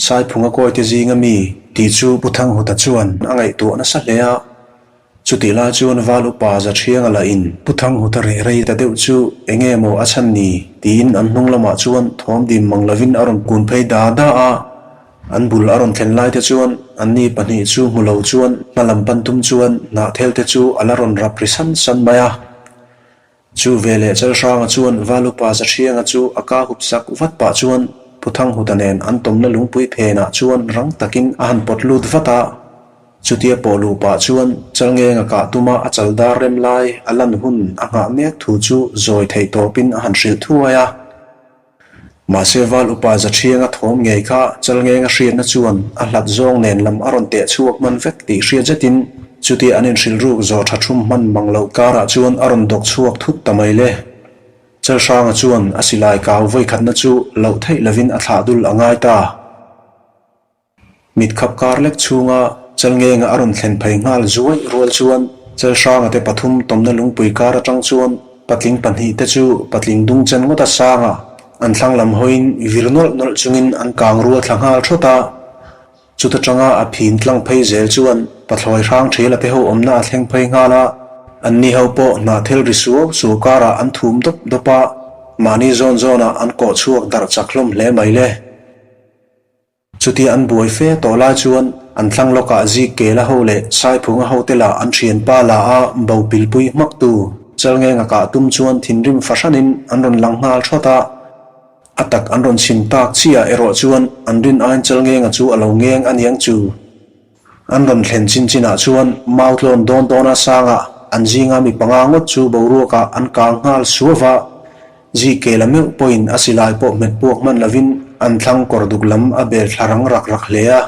S1: Saiphunga kawite zinga mi tih chu Pu Thanghuta chuan a ngaihtuah nasa hle a. Chutih lai chuan Val upa Zathianga lah in Pu Thanghuta reh rei ta deuh chu enge maw a chhan ni tiin an hnung lamah chuan thawm dim mang lovin a rawn kun phei da da a. An bul a rawn thlen lai te chuan anni pahnih chu hmu lo chuan hma lam pan tum chuan hnahthel te chu a la rawn rap ri san san mai a. Chu veleh Chalhranga chuan Valupa Zahrianga chu a ka hup sak vat pah chuan Pu Thanghuta nen an tawmna lungpui phenah chuan rang takin a han pawt lut vat a. Chutia pawh luh pah chuan Chalngenga kah tuma a chal dar rem lai a lan hun a nghah mek thu chu zawi theih tawpin a han hrilh thuai a. Mahse Val upa Zathianga thawm ngei kha Chalngenga hriatna chuan a hlat zawng nen lam a rawn teh chhuak hman vek tih hriat zetin chutia an inhrilh ruk zawh tha thum hman mang loh karah chuan a rawn dawk chhuak thut ta mai le. Chalhranga chuan a silai kau vawikhatna chu loh theih lovin a thlah dul a ngai ta. Mit khap kar lek chhunga Chalngenga a rawn thlen phei nghal zuai rual chuan Chalhranga te pathum tawmna lungpui kar atang chuan patling pahnih te chu patling dung chen ngawt a sang a, an thlang lam hawiin vir nawlh nawlh chungin an kang rual thla nghal thawt a. Chuta tanga a phin tlang phei zel chuan pathlawi hrang thela te ho awmna a thleng phei nghal a, anni ho pawh hnahthel ri suau suau karah an thum dawp dawp a, mahni zawn zawnah an kawh chhuak darh chak hlawm hle mai le. Chutia an buai fe tawh lai chuan an thlang lawkah zik kela ho leh Saiphunga hote lah an thianpa la a bo pilpui hmaktu Chalngenga kah tum chuan thinrim fahranin an rawn lang nghal thawt a. A tak an rawn chim tak chiah erawh chuan an rin aiin Chalngenga chu a lo ngeng aniang chu. An rawn thlen chin chinah chuan mau tlawn dawn dawna sangah an zinga mi panga ngawt chu boruakah an kang nghal suau va, Zike la meuh pawhin a silai pawh hmet puak hman lovin an thlang kawr duk lam a bel thla rang rak rak hle a.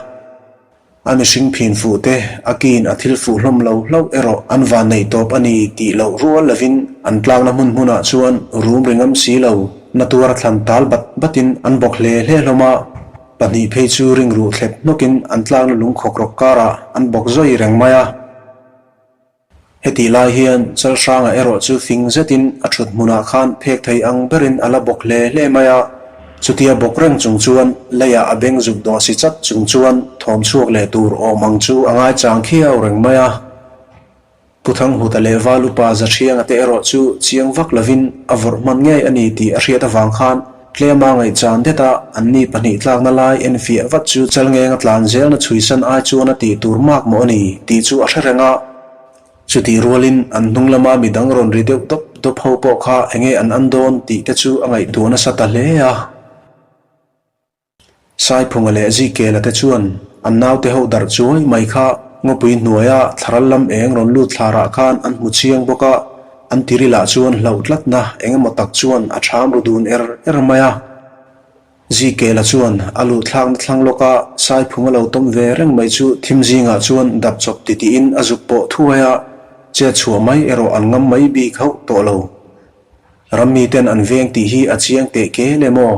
S1: A mihring phin fuh te, a kiin a thil fuh hlawm lo hlauh erawh an van neih tawp a ni tih loh rual lovin an tlakna hmun hmunah chuan rum ri ngam si lo, na tuar a thlan tal bat batin an bawk hle hle hlawm a. Pahnih phei chu ring ruh thlep hnawkin an tlakna lung khawk rawk karah an bawk zawi reng mai a. Hetih lai hian Chalhranga erawh chu fing zetin a thut hmunah khan phek thei ang berin a la bawk hle hle mai a. Chutia bawk reng chung chuan leiah a beng zuk dawh si chat chung chuan thawm chhuak leh tur awm ang chu a ngaichang khiau reng mai a. Pu Thanghuta leh Val upa Zathianga te erawh chu chiang vak lovin a vawrh hman ngei a ni tih a hriat avang khan tlema ngaihchan det a, anni pahnih tlakna lai enfiah vat chu Chalngenga tlan zelna chhuisan ai chuan a tih tur mak maw a ni tih chu a hre reng a. Chutih rualin an hnung lama midang rawn ri deuh dawp dawp ho pawh kha enge an an dawn tih te chu a ngaihtuah nasa ta hle a. Saiphunga leh Zikela te chuan an naute ho darh chuai mai kha ngawpui hnuaia thlaral lam eng rawn lut thlarah khan an hmu chiang bawk a, an tirilah chuan hlauh tlatna eng emaw tak chuan a ṭham ru dun er er mai a. Zikela chuan a luh thlakna thlang lawka Saiphunga lo tawm ve reng mai chu thim zingah chuan dap chawp titiin a zuk pawh thuai a, chet chhuah mai erawh an ngam mai bik hauh tawh lo. Rammi ten an veng tih hi a chiang teh kel em aw?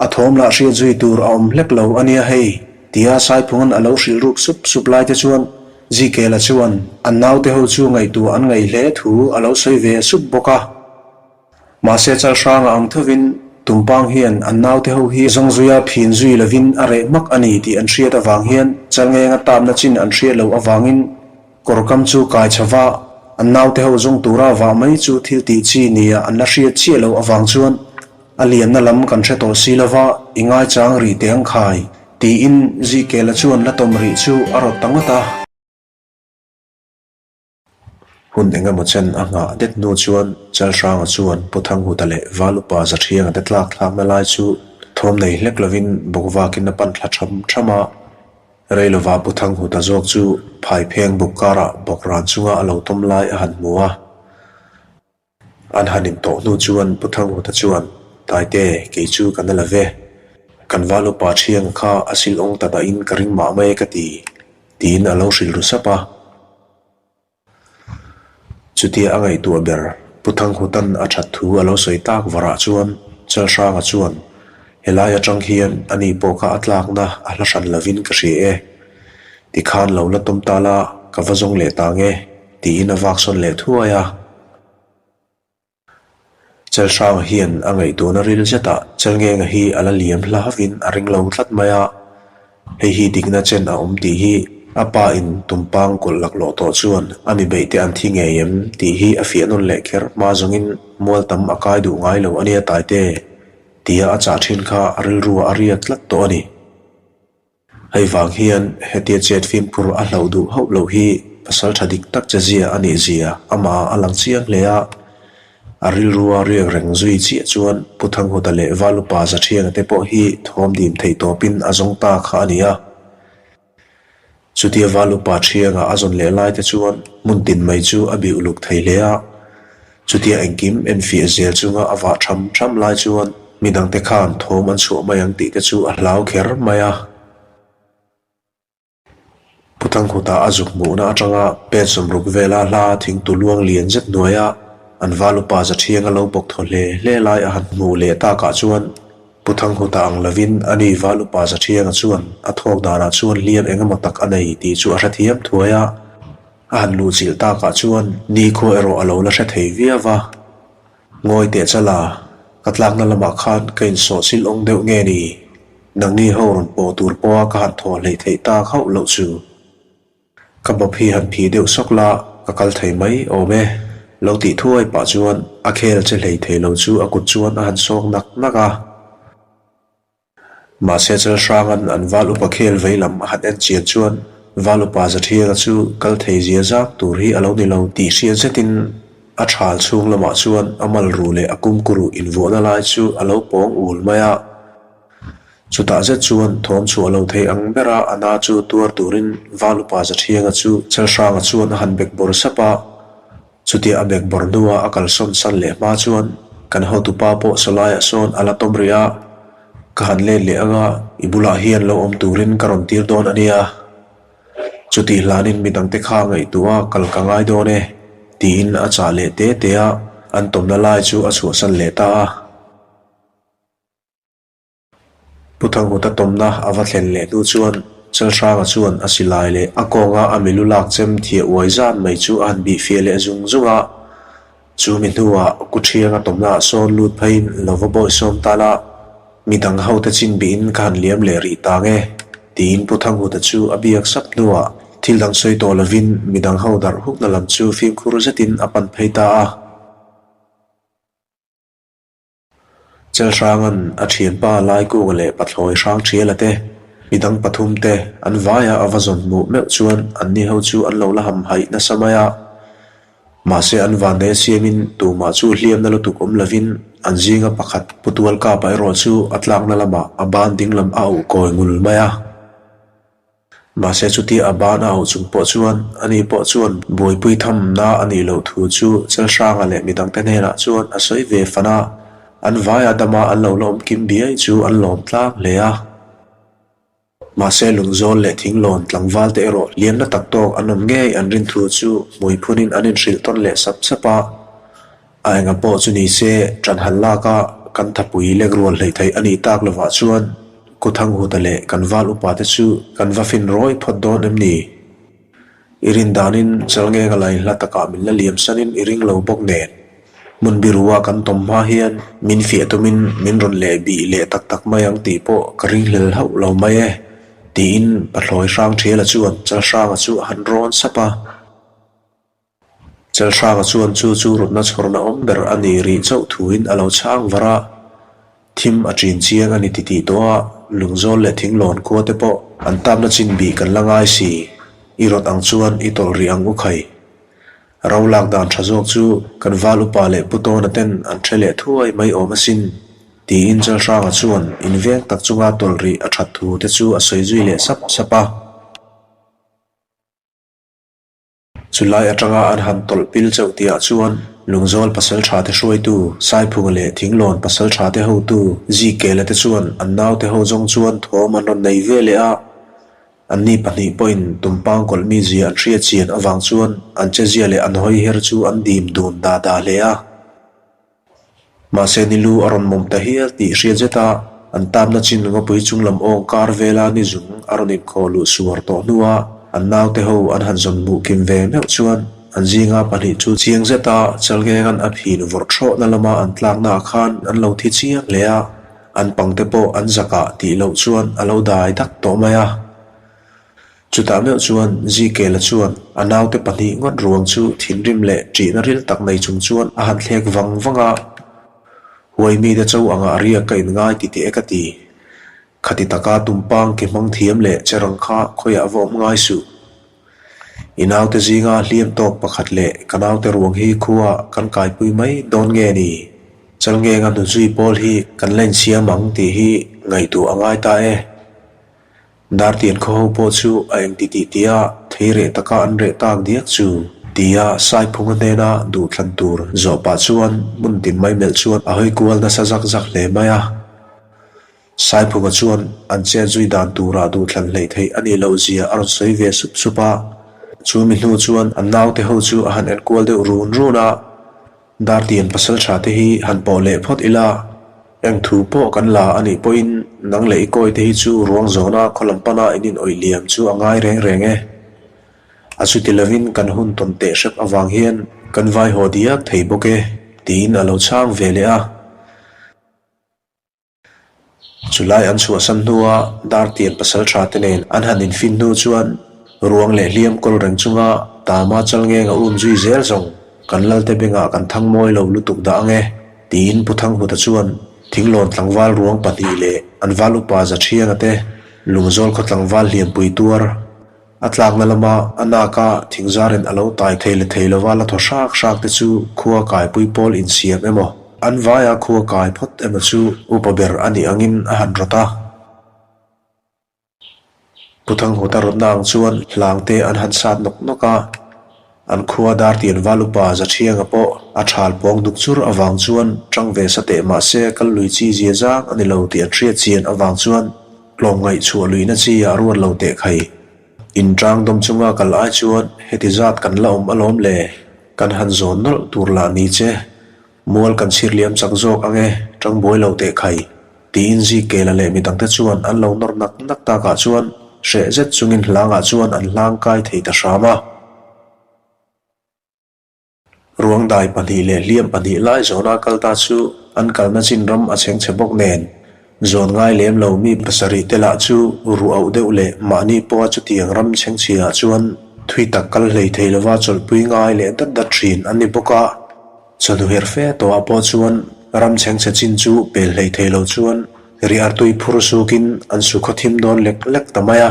S1: A thawm lah hriat zui tur a awm hlek lo a nia hei, tia Saiphunga'n a lo hrilh ruk sup sup lai te chuan Zikela chuan an naute ho chu ngaihtuah an ngaih hle thu a lo sawi ve sup bawk a. Mahse Chalhranga ang thovin. Tumpang hian an naute ho hi zawng zuia phin zui lovin a reh hmak a ni tih an hriat avang hian Chalngenga tapna chin an hriat loh avangin kawr kam chu kai chho va, an naute ho zawng tura vah mai chu thil tih chi nia an la hriat chiah loh avang chuan a lianna lam kan hre tawh si lova i ngaichang rih teh ang khai tiin Zikela chuan la tawm rih chu a rawt ta ngawt a. Hun eng emaw chen a nghah det hnu chuan Chalhranga chuan Pu Thanghuta leh Valupa Zathianga te tlak thlakna lai chu thawm nei hlek lovin bawkvakin a pan thla tham tham a. Rei lova Pu Thanghuta zawk chu phaipheng buk karah bawk ran chunga a lo tawm lai a han hmu a. An han intawh hnu chuan Pu Thanghuta chuan, Taite, kei chu ka na la ve. Kan Valupa Thianga kha a silawng ta dahin ka ring mah mai e ka ti, tiin a lo hrilh ru sap a. Chutia a ngaihtuah ber Pu Thanghutan a that thu a lo sawi tak varah chuan Chalhranga chuan, Helai atang hian ani pawh kha a tlakna a hla hran lovin ka hria e. Tikhan lo la tum ta la, ka va zawng leh ta nge, tiin a vak sawn leh thuai a. Chalhranga hian a ngaihtuahna ril zetah Chalngenga hi a la liam hla havin a ring lo tlat mai a, hei hi dikna chen a awm tih hi a pa in tumpang kawlh laklawh tawh chuan a mi beih te an thi ngei em tih hi a fiah nawn leh kher hma zawngin mual tam a kai duh ngai lo a nia Taite tia a chah thin kha a rilruah a riak tlat tawh a ni. Hei vang hian hetia chet fimkhur a hlauh duh hauh loh hi pasal tha dik tak che zia a nih zia amah a lang chiang hle a. A rilrua riak reng zui chiah chuan Pu Thanghuta leh Valupa Zathianga te pawh hi thawm dim theih tawpin a zawng ta kha a ni a. Chutia Valupa Thianga a zawn leh lai te chuan hmun tin mai chu a bih uluk thei hle a. Chutia engkim enfiah zel chunga a vah tham tham lai chuan midangte khan thawm an chhuah mai ang tih te chu a hlau kher mai a. Pu Thangkhuta a zuk hmuhna atanga pen sawmruk vela hla thingtu luang lian zet hnuaia an valupa Zathianga lo bawk thaw hle hle lai a han hmuh leh takah chuan Pu Thangkhuta ang lovin ani valupa Zathianga chuan a thawk danah chuan hliam engemaw tak a nei tih chu a hrethiam thuai a. A han luhchilh takah chuan nikhua erawh a lo la hre thei viau va, Ngawi teh chala, ka tlakna lamah khan ka insawh sil awng deuh nge ni? Nangni ho rawn pawh tur pawha ka han thaw hleih theih tak hauh loh chu. Ka bawp hi han phih deuh sawk la, ka kal thei mai awm e. Lo tih thuai pah chuan a khel che hlei thei lo chu a kut chuan a han sawk nak nak a. Mahse Chalhranga'n an val upa khel vei lam a han en chian chuan val upa Zathianga chu kal thei zia zak tur hi a lo ni lo tih hriat zetin a thal chhung lamah chuan a mal ruh leh a kumkuruh invuahna lai chu a lo pawng ul mai a. Chutah zet chuan thawm chhuah lo thei ang bera a na chu tuar turin val upa Zathianga chu Chalhranga chuan a han bek bawr sap a. Chutia a bek bawr hnua a kalsawn san leh hma chuan kan hotupa pawh sawlaiah sawn a la tawm rih a, ka han let leh anga i bulah hian lo awm turin ka rawn tir dawn a nia. Chutih hlanin midangte kha ngaihtuah a kal ka ngai dawn e, tiin a chah leh te te a, an tawmna lai chu a chhuahsan leh ta a. Pu Thanghuta tawmna a va thlen leh hnu chuan Chalhranga chuan a silai leh a kawnga a milu lak chem thiah uai zan mai chu a han bih fiah leh zung zung a. Chu mi hnuah Kuthianga tawmnaah sawn lut pheiin lo va bawi sawm ta la, midang hote chin bihin ka han liam leh rih ta nge, tiin Pu Thanghuta chu a biak sap hnuah thil dang sawi tawh lovin midang ho darh hukna lam chu fimkhur zetin a pan phei ta a. Chelhranga'n a thianpa Laikunga leh Pathlawi Hrangthiala te, midang pathum te an vaia a va zawn hmuh meuh chuan anni ho chu an lo la ham haih nasa mai a. Mahse an vannei a siamin tumah chu hliamna lutuk awm lovin an zinga pakhat Pu Tualkapa erawh chu a tlakna lamah a ban dinglam a auh kawi ngul mai a. Mahse chutia a ban a auh chung pawh chuan ani pawh chuan buaipui thamna a nih loh thu chu Chelhranga leh midangte hnenah chuan a sawi ve fan a, an vaia dama an lo la awm kim biai chu an lawm tlang hle a. Mahse lungzawl leh thinglawn tlangval te erawh liamna tak tawk an awm ngei an rin thu chu hmui phunin an inhrilh tawn leh sap sap a. A enga pawh chu ni se, ṭan han lak a, kan thapui lek rual hleih theih a nih tak lovah chuan Kuthanghuta leh kan val upa te chu kan va fin rawi phawt dawn em ni? I rin danin Chalngenga lai hla takah min la liam sanin i ring lo bawk nen. Hmun biru a kan tawm hma hian min fiah tumin min rawn leh bih leh tak tak mai ang tih pawh ka ringhlel hauh lo mai e, tiin Pathlawi Hrangṭhiala chuan Chalhranga chu a han rawn sap a. Chalhranga chuan chu chu rawtna chhawrna awm ber a nih rih chauh thuin a lo chhang var a. Thim a ṭin chiang a ni titih tawh a, Lungzawl leh Thinglawn khua te pawh an tapna chin bih kan la ngai si. I rawt ang chuan i tawlh rih ang u khai. Ro lak dan tha zawk chu kan val upa leh Pu Tawna ten an hre leh thuai mai awm asin, tiin Chalhranga chuan inveng tak chunga tawlh rih a that thu te chu a sawi zui leh sap sap a. Chulai atanga an han tawlh pil chauh tihah chuan Lungzawl pasaltha te hruaitu Saiphunga leh Thinglawn pasaltha te hotu Zikela te chuan an naute ho zawng chuan thawm an rawn nei ve leh a. Anni pahnih pawhin tumpang kawlh mi zia an hriat chian avang chuan an chezia leh an hawi her chu an dim dun da da hle a. Mahse ni lu a rawn mawm ta hial tih hriat zet a, an tamna chin ngawpui chung lam awng kar vela ni zung a rawn inkhawh luh suar tawh hnua an naute ho an han zawn hmuh kim ve meuh chuan an zinga pahnih chu chiang zeta Chalngenga'n a phin vawrh thlawhna lama an tlaknaah khan an lo thi chiang hle a, an pangte pawh an zakah tih loh chuan a lo dai dak tawh mai a. Chutah meuh chuan Zikela chuan a naute pahnih ngawt ruang chu thinrim leh ṭihna ril tak nei chung chuan a han thlek vang vang a, Huai mite cho anga riak ka inngai ti teh e ka ti. Khati taka tumpang ke hmang thiam leh che rang kha khawiah va awm ngai suh. I naute zinga hliam tawk pakhat leh ka naute ruang hi khua kan kaipui mai dawn nge ni? Chalngenga hnuzui pawl hi kan la insiam ang tih hi ngaihtuah a ngai ta e. Dartian khaw ho pawh chu a eng ti tih tia thei reh taka an reh tak diak chu tia Saiphunga hnena duhthlan tur zawh pah chuan hmun tin mai melh chuan a hawi kual nasa zak zak hle mai a. Saiphunga chuan an chet zui dan turah duhthlan hleih theih a nih loh zia a rawn sawi ve sup sup a. Chu mi hnu chuan an naute ho chu a han enkual deuh run run a. Dartian pasal tha te hi han pawh leh phawt ila, eng thu pawh kan la a nih pawhin nang leh i kawi te hi chu ruang zawna khaw lam pana in inawih liam chu a ngai reng reng e. A chuti lovin kan hun tawn teh hrep avang hian kan vai haw diak thei bawk e, tiin a lo chhang ve leh a. Chulai an chhuahsan hnua Dartian pasal tha te nen an han infin hnu chuan ruang leh hliam kawl reng chunga Tama Chalngenga um zui zel zawng kan Lalte bengah kan thang mawi lo lutuk dah ang e tiin Pu Thanghuta chuan Thinglawn tlangval ruang pahnih leh an val upa Zathianga te Lungzawl khaw tlangval hliampui tuar A tlakna lama a naka thingzarin a lo tai thei leh thei lova la thaw hrak hrak te chu khua kaipui pawl insiam emaw, an vaia khua kai phawt emaw chu upa ber a nih angin a han rawt a. Pu Thanghuta rawtna ang chuan hlang te an han sat nawk nawk a, an khua Dartian val upa Zathianga pawh a thal pawng duk chur avang chuan tang ve sa teh mahse kal lui chi zia zang a ni lo tih an hriat chian avang chuan Tlawmngaih chhuah luihna chi ah ruat lo teh khai. In tang dawm chunga kal ai chuan heti zat kan la awm alawm le, kan han zawn nawlh tur lah ni che. Mual kan chhir liam chak zawk ang e, tang buai lo teh khai. Tiin Zikela leh midangte chuan an lo nawr nak nak takah chuan hreh zet chungin hlangah chuan an hlang kai thei ta hram a. Ruangdai pahnih leh hliam pahnih lai zawna kal ta chu an kalna chin ram a chheng chhe bawk nen, zawn ngai lem lo mi pasarih te lah chu ruh auh deuh leh mahni pawha chutiang ram chhengchhiah chuan thui tak kal hlei thei lova chawlhpui ngai leh dat dat thin an ni bawk a. Chawhnu her fe tawhah pawh chuan ram chhengchhe chin chu pel hlei thei lo chuan riartui phur sukin an su khaw thim dawn lek lek ta mai a.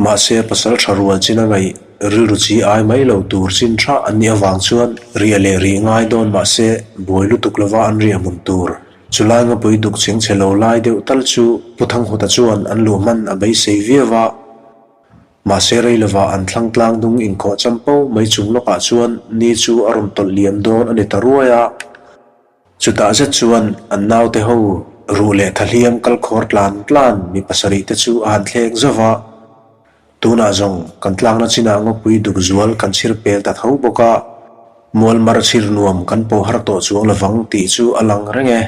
S1: Mahse, pasal tha rual chin a ngaih rilru chi ai mai lo tur chin tha an nih avang chuan riah leh rih ngai dawn mahse buai lutuk lova an riah hmun tur. Chulai ngapui duk chheng chhe lo lai deuh tal chu Pu Thanghuta chuan an luh hman a beisei viau a. Mahse rei lova an thlang tlang dung inkhawh champo mai chung lawkah chuan ni chu a rawn tawlh liam dawn a ni ta ruai a. Chutah zet chuan an naute ho ruh leh thahliam kal khawr tlan tlan mi pasarih te chu a han thleng zauh va. Tunah zawng kan tlangna chinah ngawpui duk zual kan chhir pel ta tho bawk a, mual mar chhir nuam kan pawh har tawh chuang lovang tih chu a lang reng e.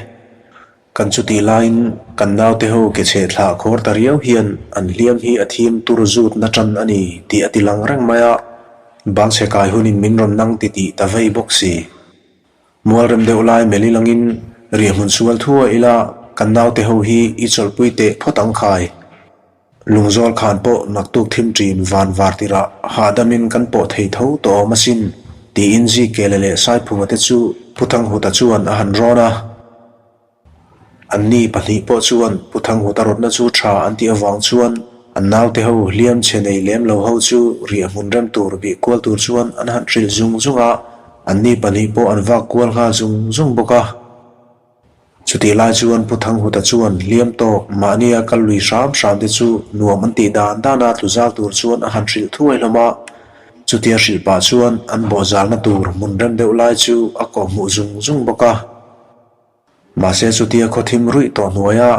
S1: Kan chutih laiin kan naute ho ke chhe thlah khawr ta riau hian an hliam hi a thim tur zut na tan a ni tih a ti lang reng mai a, bangchhe kai hunin min rawn nang titih ta vei bawk si. Mualrem deuh lai melh ilangin riahhmun sual thuai ila kan naute ho hi i chawlhpui teh phawt ang khai. Lungzawl khan pawh naktuk thim ṭin van var tirah hahdamin kan pawh thei tho tawh awm asin, tiin Zikele leh Saiphunga te chu Pu Thanghuta chuan a han rawn a. Anni pahnih pawh chuan Pu Thanghuta rawtna chu ṭha an tih avang chuan an naute ho hliam chhe nei lem lo ho chu riahhmun rem tur bih kual tur chuan an han hrilh zung zung a, anni pahnih pawh an vak kual nghal zung zung bawk a. Chutih lai chuan Pu Thanghuta chuan hliam tawk mahnia kal lui hram hram te chu nuam an tih dan dana tlu zal tur chuan a han hrilh thuai hlawm a. Chutia hrilh pah chuan an bawhzalna tur hmun rem deuh lai chu a kawhhmuh zung zung bawk a. Mahse chutia khaw thim ruih tawh hnuaia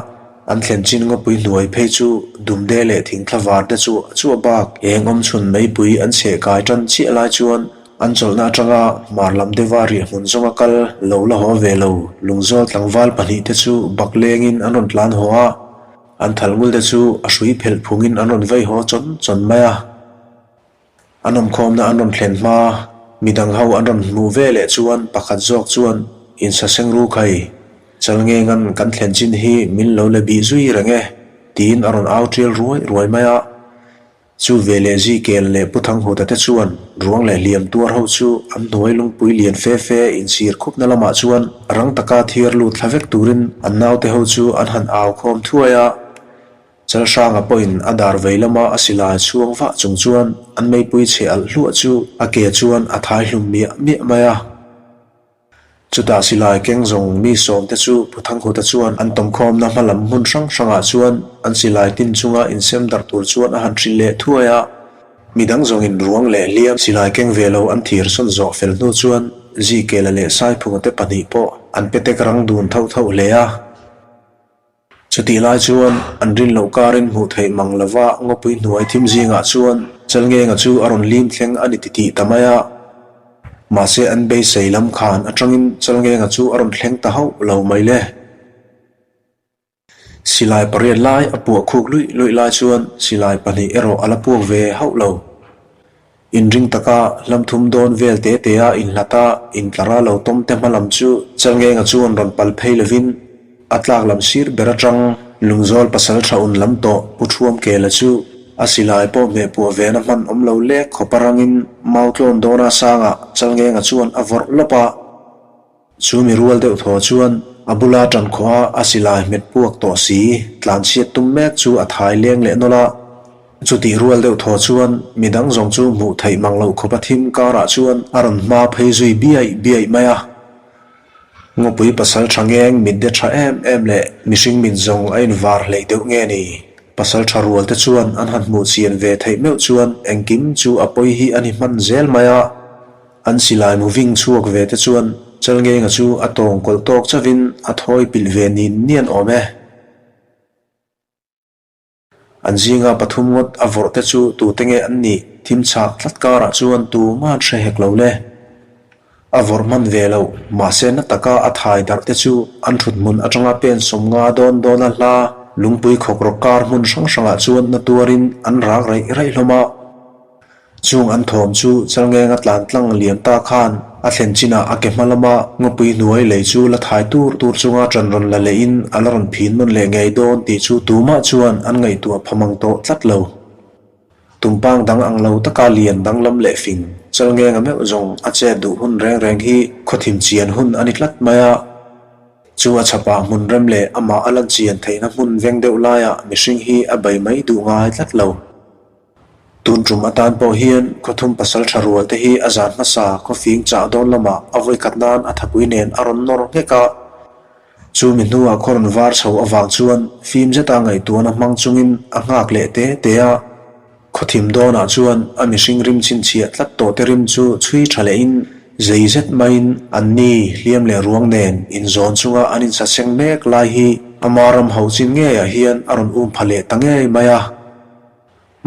S1: an thlen chin ngawpui hnuai phei chu dumde leh thingthla var te chu chuah bak eng awm chhun meipui an chheh kai tan chiah lai chuan an chawlhna atanga hmar lam deuha riahhmun zawnga kal lo la haw ve lo lungzawl tlangval pahnihte chu bak lengin an rawn tlan haw a, an thal ngul te chu a hrui phelh phungin an rawn vei haw chawn chawn mai a. An awmkhawmna an rawn thlen hma, midang ho an rawn hmuh ve leh chuan pakhat zawk chuan insaseng ru khai, Chalngengan kan thlen chin hi min lo la bih zui reng e, tiin a rawn au tial ruai ruai mai a. Chu ve leh Zikel leh Pu Thanghuta te chuan ruang leh hliam tuar ho chu an hnuai lungpui lian fe fe insir khupna lamah chuan rang taka thiar lut thla vek turin an naute ho chu an han au khawm thuai a. Chalhranga pawhin a dar vei lama a silai chhuang vah chung chuan an meipui chhe alh hluah chu a ke chuan a thai hlum miah miah mai a. Chutah silai keng zawng mi sawmte chu Pu Thanghuta chuan an tawmkhawmna hma lam hmun hrang hrangah chuan an silai tin chunga insem darh tur chuan a han hrilh leh thuai a. Midang zawngin ruang leh hliam silai keng ve lo an thir sawn zawh fel hnu chuan Zikela leh Saiphunga te pahnih pawh an petek rang dun thauh thauh hle a. Chutih lai chuan an rin loh karin hmuh theih mang lova ngawpui hnuai thim zingah chuan Chalngenga chu a rawn lim thleng a ni titih ta mai a. Mahse an beisei lam khan atangin Chalngenga chu a rawn thleng ta hauh lo mai le. Silai pariat lai a puah khuk luih luih lai chuan silai pahnih erawh a la puak ve hauh lo. Inring taka hlam thum dawn vel te te a inhlat a, intlar a lo tawm te hma lam chu Chalngenga chuan rawn pal phei lovin a tlak lam sir ber atang Lungzawl pasal tha un lam tawh Pu Thuam Kela chu a silai pawh hmeh puah vena hman awm lo lek khawp a rangin mau tlawn dawna sangah Chalngenga chuan a vawrh lawp a. Chu mi rual deuh thaw chuan a bula tan khawha a silai hmet puak tawh si tlan chhiat tum mek chu a thai leng leh nawlh a. Chutih rual deuh thaw chuan mi dang zawng chu hmuh theih mang loh khawpa thim karah chuan a rawn hma phei zui biaih biaih mai a. Ngawpui pasal tha ngeng mit de tha em em leh mihring mit zawng a invar hleih deuh nge ni? Pasal tha rual te chuan an han hmuh chian ve theih meuh chuan engkim chu a pawi hi a ni hman zel mai a. An silai moving chhuak ve te chuan Chalngenga chu a tawng kawlh tawk chauhin a thawi pilh ve nin nian awm e. An zinga pathum ngawt a vawrh te chu tute nge an nih thim chhak tlat karah chuan tuman hre hek lo le. A vawrh hman ve loh, mahse na taka a thai darh te chu an thut hmun atanga pen sawmnga dawn dawna hla lungpui khawk rawk kar hmun hrang hrangah chuan na tuarin an rak raih raih hlawm a. Chung an thawm chu Chalngenga tlan tlang liam ta khan a thlen chinah a ke hma lama ngawpui hnuai lei chu la thai tur tur chunga ṭan rawn la lehin a la rawn phin nawn leh ngei dawn tih chu tumah chuan an ngaihtuah pha mang tawh tlat lo. Tumpang dang ang lo taka lian danglam leh fing Chalngenga meuh zawng a chet duh hun reng reng hi khawthim chian hun a ni tlat mai a. Chu a chhapah hmun rem leh amah a lan chian theihna hmun veng deuh laiah mihring hi a bei mai duh ngai tlat lo. Tun tum atan pawh hian khawthum pasal tha rual te hi a zan hmasa khawfing chah dawn lamah a vawikhat nan a thapui nen a rawn nawr nghek a. Chu mi hnuah khaw rawn var chho avang chuan fim zeta ngaihtuahna hmang chungin a nghak leh te te a. Khawthim dawnah chuan a mihring rim chhinchhiah tlat tawh te rim chu chhui tha lehin zei zet maiin anni hliam leh ruang nen inzawn chunga an insaseng mek lai hi ama ram ho chin ngeiah hian a rawn um pha leh ta ngei mai a.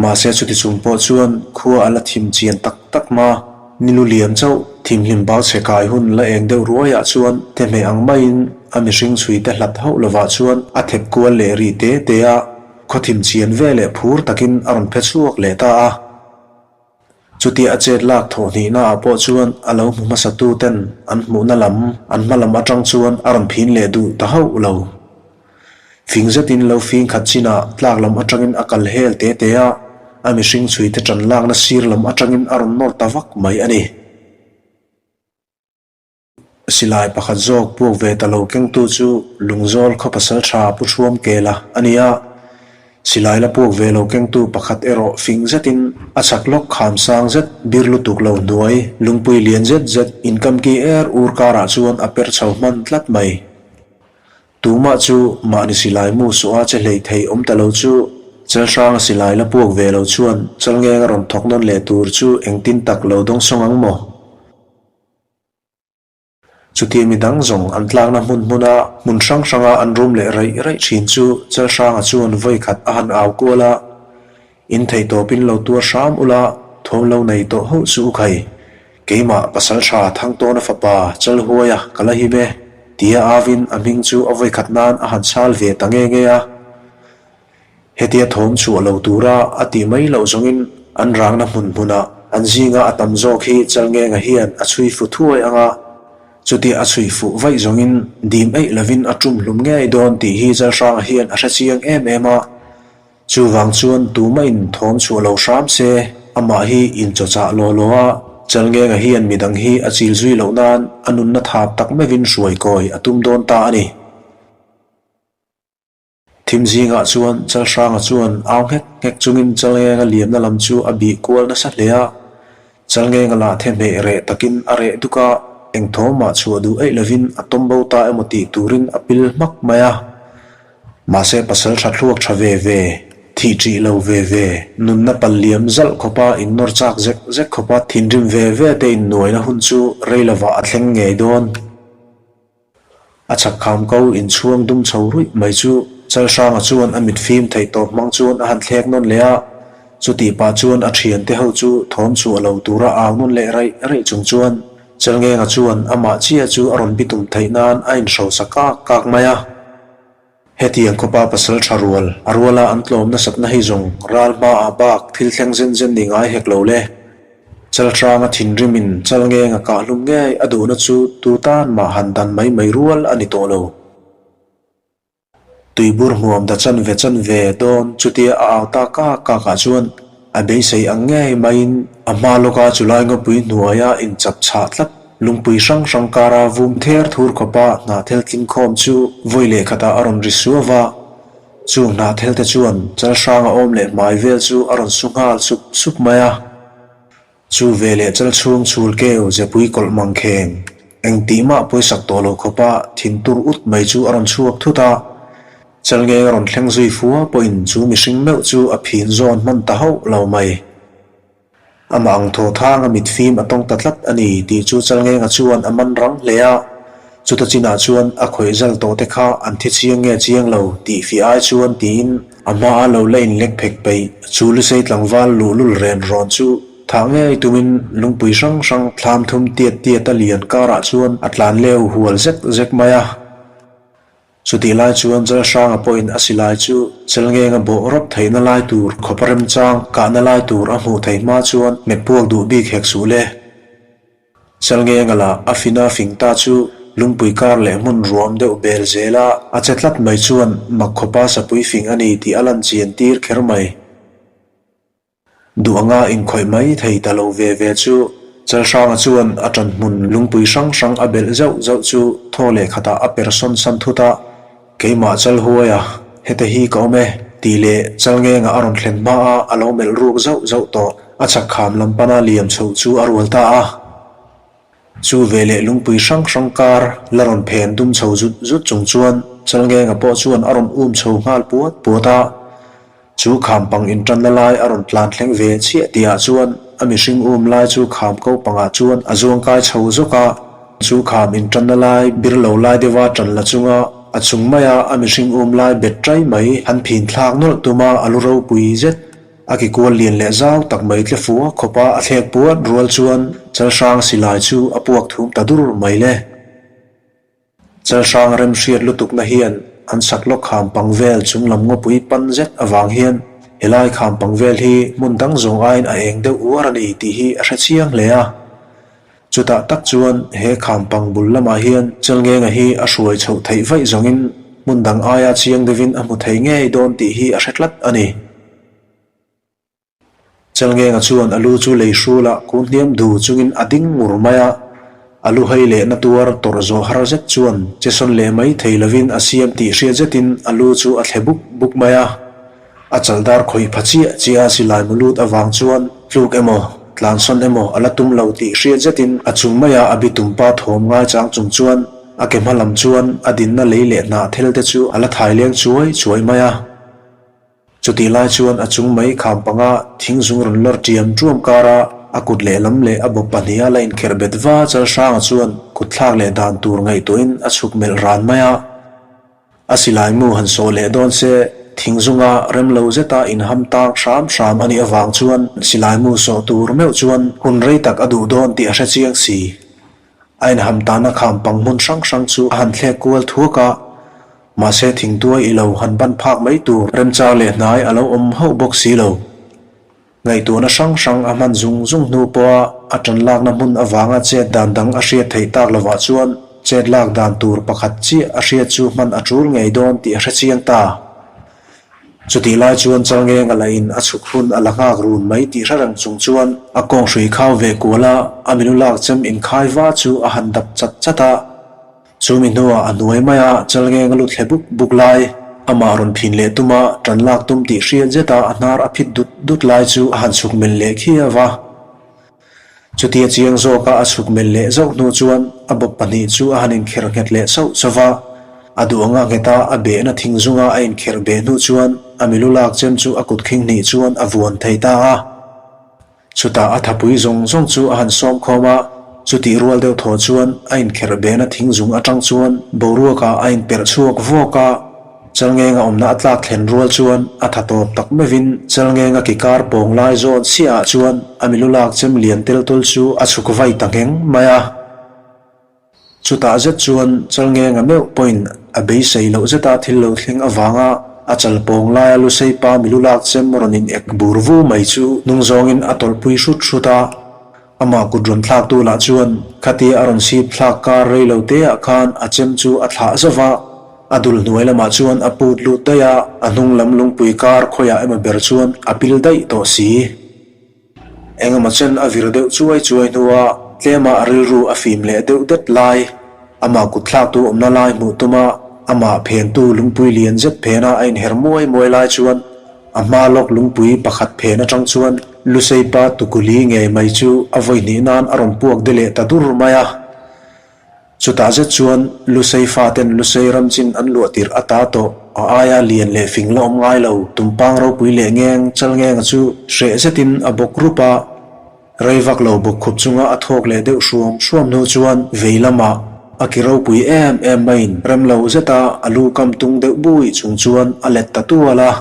S1: Mahse chuti chung pawh chuan khua a la thim chian tak tak hma, ni lu liam chauh thimhlim bau chhe kai hun la eng deuh ruaiah chuan tehmeh ang maiin a mihring chhui te hlat hauh lovah chuan a thep kual leh rih te te a, khaw thim chian ve leh phur takin a rawn phe chhuak leh ta a. Chutia a chet lak thawh hnihna ah pawh chuan a lo hmu hmasa tu ten an hmuhna lam, an hma lam atang chuan a rawn phin leh duh ta hauh lo. Fing zetin lo fing khat chinah tlak lam atangin a kal hel te te a, a mihring chhui te tan lakna sir lam atangin a rawn nawr ta vak mai a ni. Silai pakhat zawk puak ve ta lo kengtu chu Lungzawl khaw pasal tha Pu Thuam Kela a ni a. Silai la puak ve lo kengtu pakhat erawh fing zetin a chak lawk kham sang zet bir lutuk lo hnuai lungpui lian zet zet inkamki er ur karah chuan a per chho hman tlat mai. Tumah chu mahni silai mu suah che hlei thei awm ta lo chu Chalhranga silai la puak ve lo chuan Chalngeng a rawn thawk nawn leh tur chu engtin tak lo dawngsawng ang maw? Chuti mi dang zawng an tlakna hmun hmuna hmun hrang hranga an rum leh raih raih thin chu Chalhranga chuan vawi khat a han au kual a, In thei tawpin lo tuar hram ula, thawm lo nei tawh hauh chu u khai. Keimah Pasaltha Thangtawna fapa Chalhuaia ka la him e, tia avin a hming chu a vawi khat nan a han chhal ve ta nge nge a. Hetia thawm chhuah lo tura a tih mai loh zawngin an rangna hmun hmunah an zinga a tam zawk hi Chalngenga hian a chhui fu thuai ang a, chutia a chhui fuh vaih zawngin dim eih lovin a tum hlum ngei dawn tih hi Chalhranga hian a hre chiang em em a. Chuvang chuan tumahin thawm chhuah lo hram se, amah hi inchawchah law law a, Chalngenga hian midang hi a chil zui loh nan a nunna thap tak meuhin hruai kawi a tum dawn ta a ni. Thim zingah chuan Chalhranga chuan au nghek nghek chungin Chalngenga liamna lam chu a bih kual nasa hle a. Chalngenga lah the hmeh reh takin a reh duk a, eng thawmah chhuah duh eih lovin a tawm bo ta emaw tih turin a pil hmak mai a. Mahse pasal tha thluak tha ve ve, thih ṭih lo ve ve, nunna pal liam zalh khawpa innawr chak zek zek khawpa thinrim ve ve te innuaina hun chu rei lovah a thleng ngei dawn. A chak kham ko inchhuang dum chho ruih mai chu Chalhranga chuan a mit fim theih tawp hmang chuan a han thlek nawn leh a, chutih pah chuan a thiante ho chu thawm chhuah lo tura au nawn leh raih raih chung chuan Chalngenga chuan amah chiah chu a rawn bitum theih nan a inhrosa kak kak mai a. Hetiang khawpa pasal tha rual, a ruala an tlawm nasatna hi zawng ral hmaah bak thil thleng zen zen ni ngai hek lo le. Chalhranga thinrimin Chalngenga kah hlum ngei a duhna chu tu tan mah han dan mai mai rual a ni tawh lo. Tuibur hmuam da chan ve chan ve dawn chutia a au ta kak kakah chuan a beisei ang ngei maiin a hma lawka chulai ngawpui hnuaia inchap chhah tlat lungpui hrang hrang kara vum ther thur khawpa hnahthel tlingkhawm chu vawi leh khatah a rawn ri suau a. Chung hnahthel te chuan chal hrang a awm leh hmai vel chu a rawn su nghal sup sup mai a. Chu ve leh chal chhung chhul keu zepui kawlh mang kheng eng tih mah pawisak tawh lo khawpa thin tur ut mai chu a rawn chhuak thut a. Chalngeng a rawn thleng zui fua pawhin chu mihring meuh chu a phin zawn hman ta hauh lo mai. Amah ang thaw thang a mit fim a tawng ta tlat a ni tih chu Chalngenga chuan a man rang hle a, chuta chinah chuan a khawih zal tawh te kha an thi chiang nge chiang lo tih fih ai chuan tiin a hmaa lo la inlek phek peih chu Lusei tlangval luhlul ren rawn chu thah ngei tumin lungpui hrang hrang thlam thum tiat tiat a lian karah chuan a tlan leu hual zek zek mai a. Chutih lai chuan Jalhranga pawhin a silai chu Chelngenga bawh rawp theihna lai tur khawpa remchang kahna lai tur a hmuh theih hma chuan hmet puak duh bik hek suh le. Chelngenga lah a fina fing ta chu lungpui kar leh hmun ruam deuh bel zela a che tlat mai chuan mak khawpa sapui fing a ni tih a lan chian tir kher mai. Duh anga inkhawih mai thei ta lo ve ve chu Chalhranga chuan a ṭan hmun lungpui hrang hrang a belh zauh zauh chu thaw leh khatah a per sawn san thut a, Keimah Chalhuaia, hete hi ka awm e, tih leh Chalngenga a rawn thlen hma a a lo melh ruk zauh zauh tawh. A chak kham lam pana liam chhoh chu a rual ta a. Chu veleh lungpui hrang hrang kar la rawn phen dum chho zut zut chung chuan Chalngenga pawh chuan a rawn um chho nghal puat puat a. Chu kham pang intanna lai a rawn tlan thleng ve chiah tihah chuan a mihring um lai chu kham ko pangah chuan a zuang kai chho zawk a. Chu kham intanna lai bir lo lai deuha tan la chunga a chung maia a mihring um lai bet tai mai han phin thlak nawlh tuma a lu ropui zet. A ki kual lian leh zau tak mai tle fua khawpa a thlek puat rual chuan Chalhrang silai chu a puak thum ta dur mai le. Chalhrang remhriat lutukna hian an sak lawk kham pang vel chung lam ngawpui pan zet avang hian. Helai khampang vel hi hmun dang zawng aiin a eng deuh uar a ni tih hi a hre chiang hle a. Chutah tak chuan he khampang bul lamah hian Chalngenga hi a hruai chhoh theih vaih zawngin hmun dang aia chiang deuhin a hmu thei ngei dawn tih hi a hre tlat a ni. Chalngenga chuan a lu chu lei hrulah kun hniam du chungin a ding ngur mai a, a lu hei leh na tuar tawrh zawh har zet chuan che sawn leh mai thei lovin a siam tih hriat zetin a lu chu a thle buk buk mai a. A chaldar khawih pha chiah chiah a silai mu lut avang chuan tluk emaw, tlansawn emaw a la tum lo tih hriat zetin a chung maia a bitum pa thawm ngaichang chung chuan a ke hma lam chuan a dinna lei leh hnah thel te chu a la thai leng chuai chuai mai a. Chutih lai chuan a chung mai kham panga thing zung rawn lawr ṭiam ṭuam kara a kut lehlam leh a bawp pahniha la inkherh bet va Chalhranga chuan kut thlak leh dan tur ngaihtuahin a chhuk melh ran mai a. A silai mu han sawh leh dawn se thing zunga rem lo zeta inham tang hram hram a nih avang chuan silai mu sawh tur meuh chuan hun rei tak a duh dawn tih a hre chiang si. A inham tana kham pang hmun hrang hrang chu a han thlek kual thuak a, mahse thingtuai i lo han ban phak mai tur remchang leh hnai a lo awm hauh bawk si lo. Ngaihtuahna hrang hrang a hman zung zung hnu pawha a tan lakna hmun avanga chet dan dang a hriat theih tak lovah chuan chet lak dan tur pakhat chiah a hriat chu hman a tul ngei dawn tih a hre chiang ta. Chutih lai chuan Chalngenga lahin a chhuk hun a la nghak run mai tih hre reng chung chuan a kawng hrui khau ve kual a, a milu lak chem inkhai va chu a han dap chat chat a. Chumi hnuah a hnuai maia Chalngenga lu thle buk buk lai, amah rawn phin leh tuma tan lak tum tih hriat zeta a hnar a phit dut dut lai chu a han chhuk melh leh khiau va. Chutia chiang zawka a chhuk melh leh zauh hnu chuan a bawp pahnih chu a han inkherh nghet leh sauh chauh a. A duh anga ngheta a behna thing zunga a inkherh beh hnu chuan a milu lak chem chu a kut khing hnih chuan a vuan thei ta a. Chutah a thapui zawng zawng chu a han sawm khawm a, chutih rual deuh thaw chuan a inkherh behna thing zung atang chuan boruakah a inperh chhuak vawk a. Chalngenga awmna a tlak thlen rual chuan a tha tawp tak meuhin Chalngenga ki kar pawng lai zawn chiahah chuan a milu lak chem lian tel tawl chu a chhuk vai ta ngheng mai a. Chutah zet chuan Chalngenga meuh pawhin a beisei loh zeta thil lo thleng avanga a chal pawng laia Lusei pa milu lak chem rawn in ek bur vu mai chu hnung zawngin a tawlhpui hrut hrut a. Amah kut rawn thlaktu lah chuan khatia a rawn sip thlak kar rei lo te ah khan a chem chu a thlah zauh va, a dul hnuai lamah chuan a put lut daih a, a hnung lam lungpui kar khawiah emaw ber chuan a pil daih tawh si. Engemaw chen a vir deuh chuai chuai hnua tlema a rilru a fim leh deuh det lai, amah kut thlaktu awmna lai hmuh tuma amah phentu lungpui lian zet phena a inher muai muai lai chuan A hma lawk lungpui pakhat phen atang chuan Luseipa Tukuli ngei mai chu a vawi hnih nan a rawn puak de leh ta dur mai a. Chutah zet chuan Lusei faten Lusei ram chin an luah tirh a ta tawh, a aia lian leh fing la awm ngai lo, tumpang ropui leh ngeng chal ngenga chu hreh zetin a bawk rup a. Rei vak lo bawk khup chunga a thawk leh deuh hruam hruam hnu chuan vei lamah a ki ropui em em maiin rem lo zeta a lu kam tung deuh bui chung chuan a let ta tual a.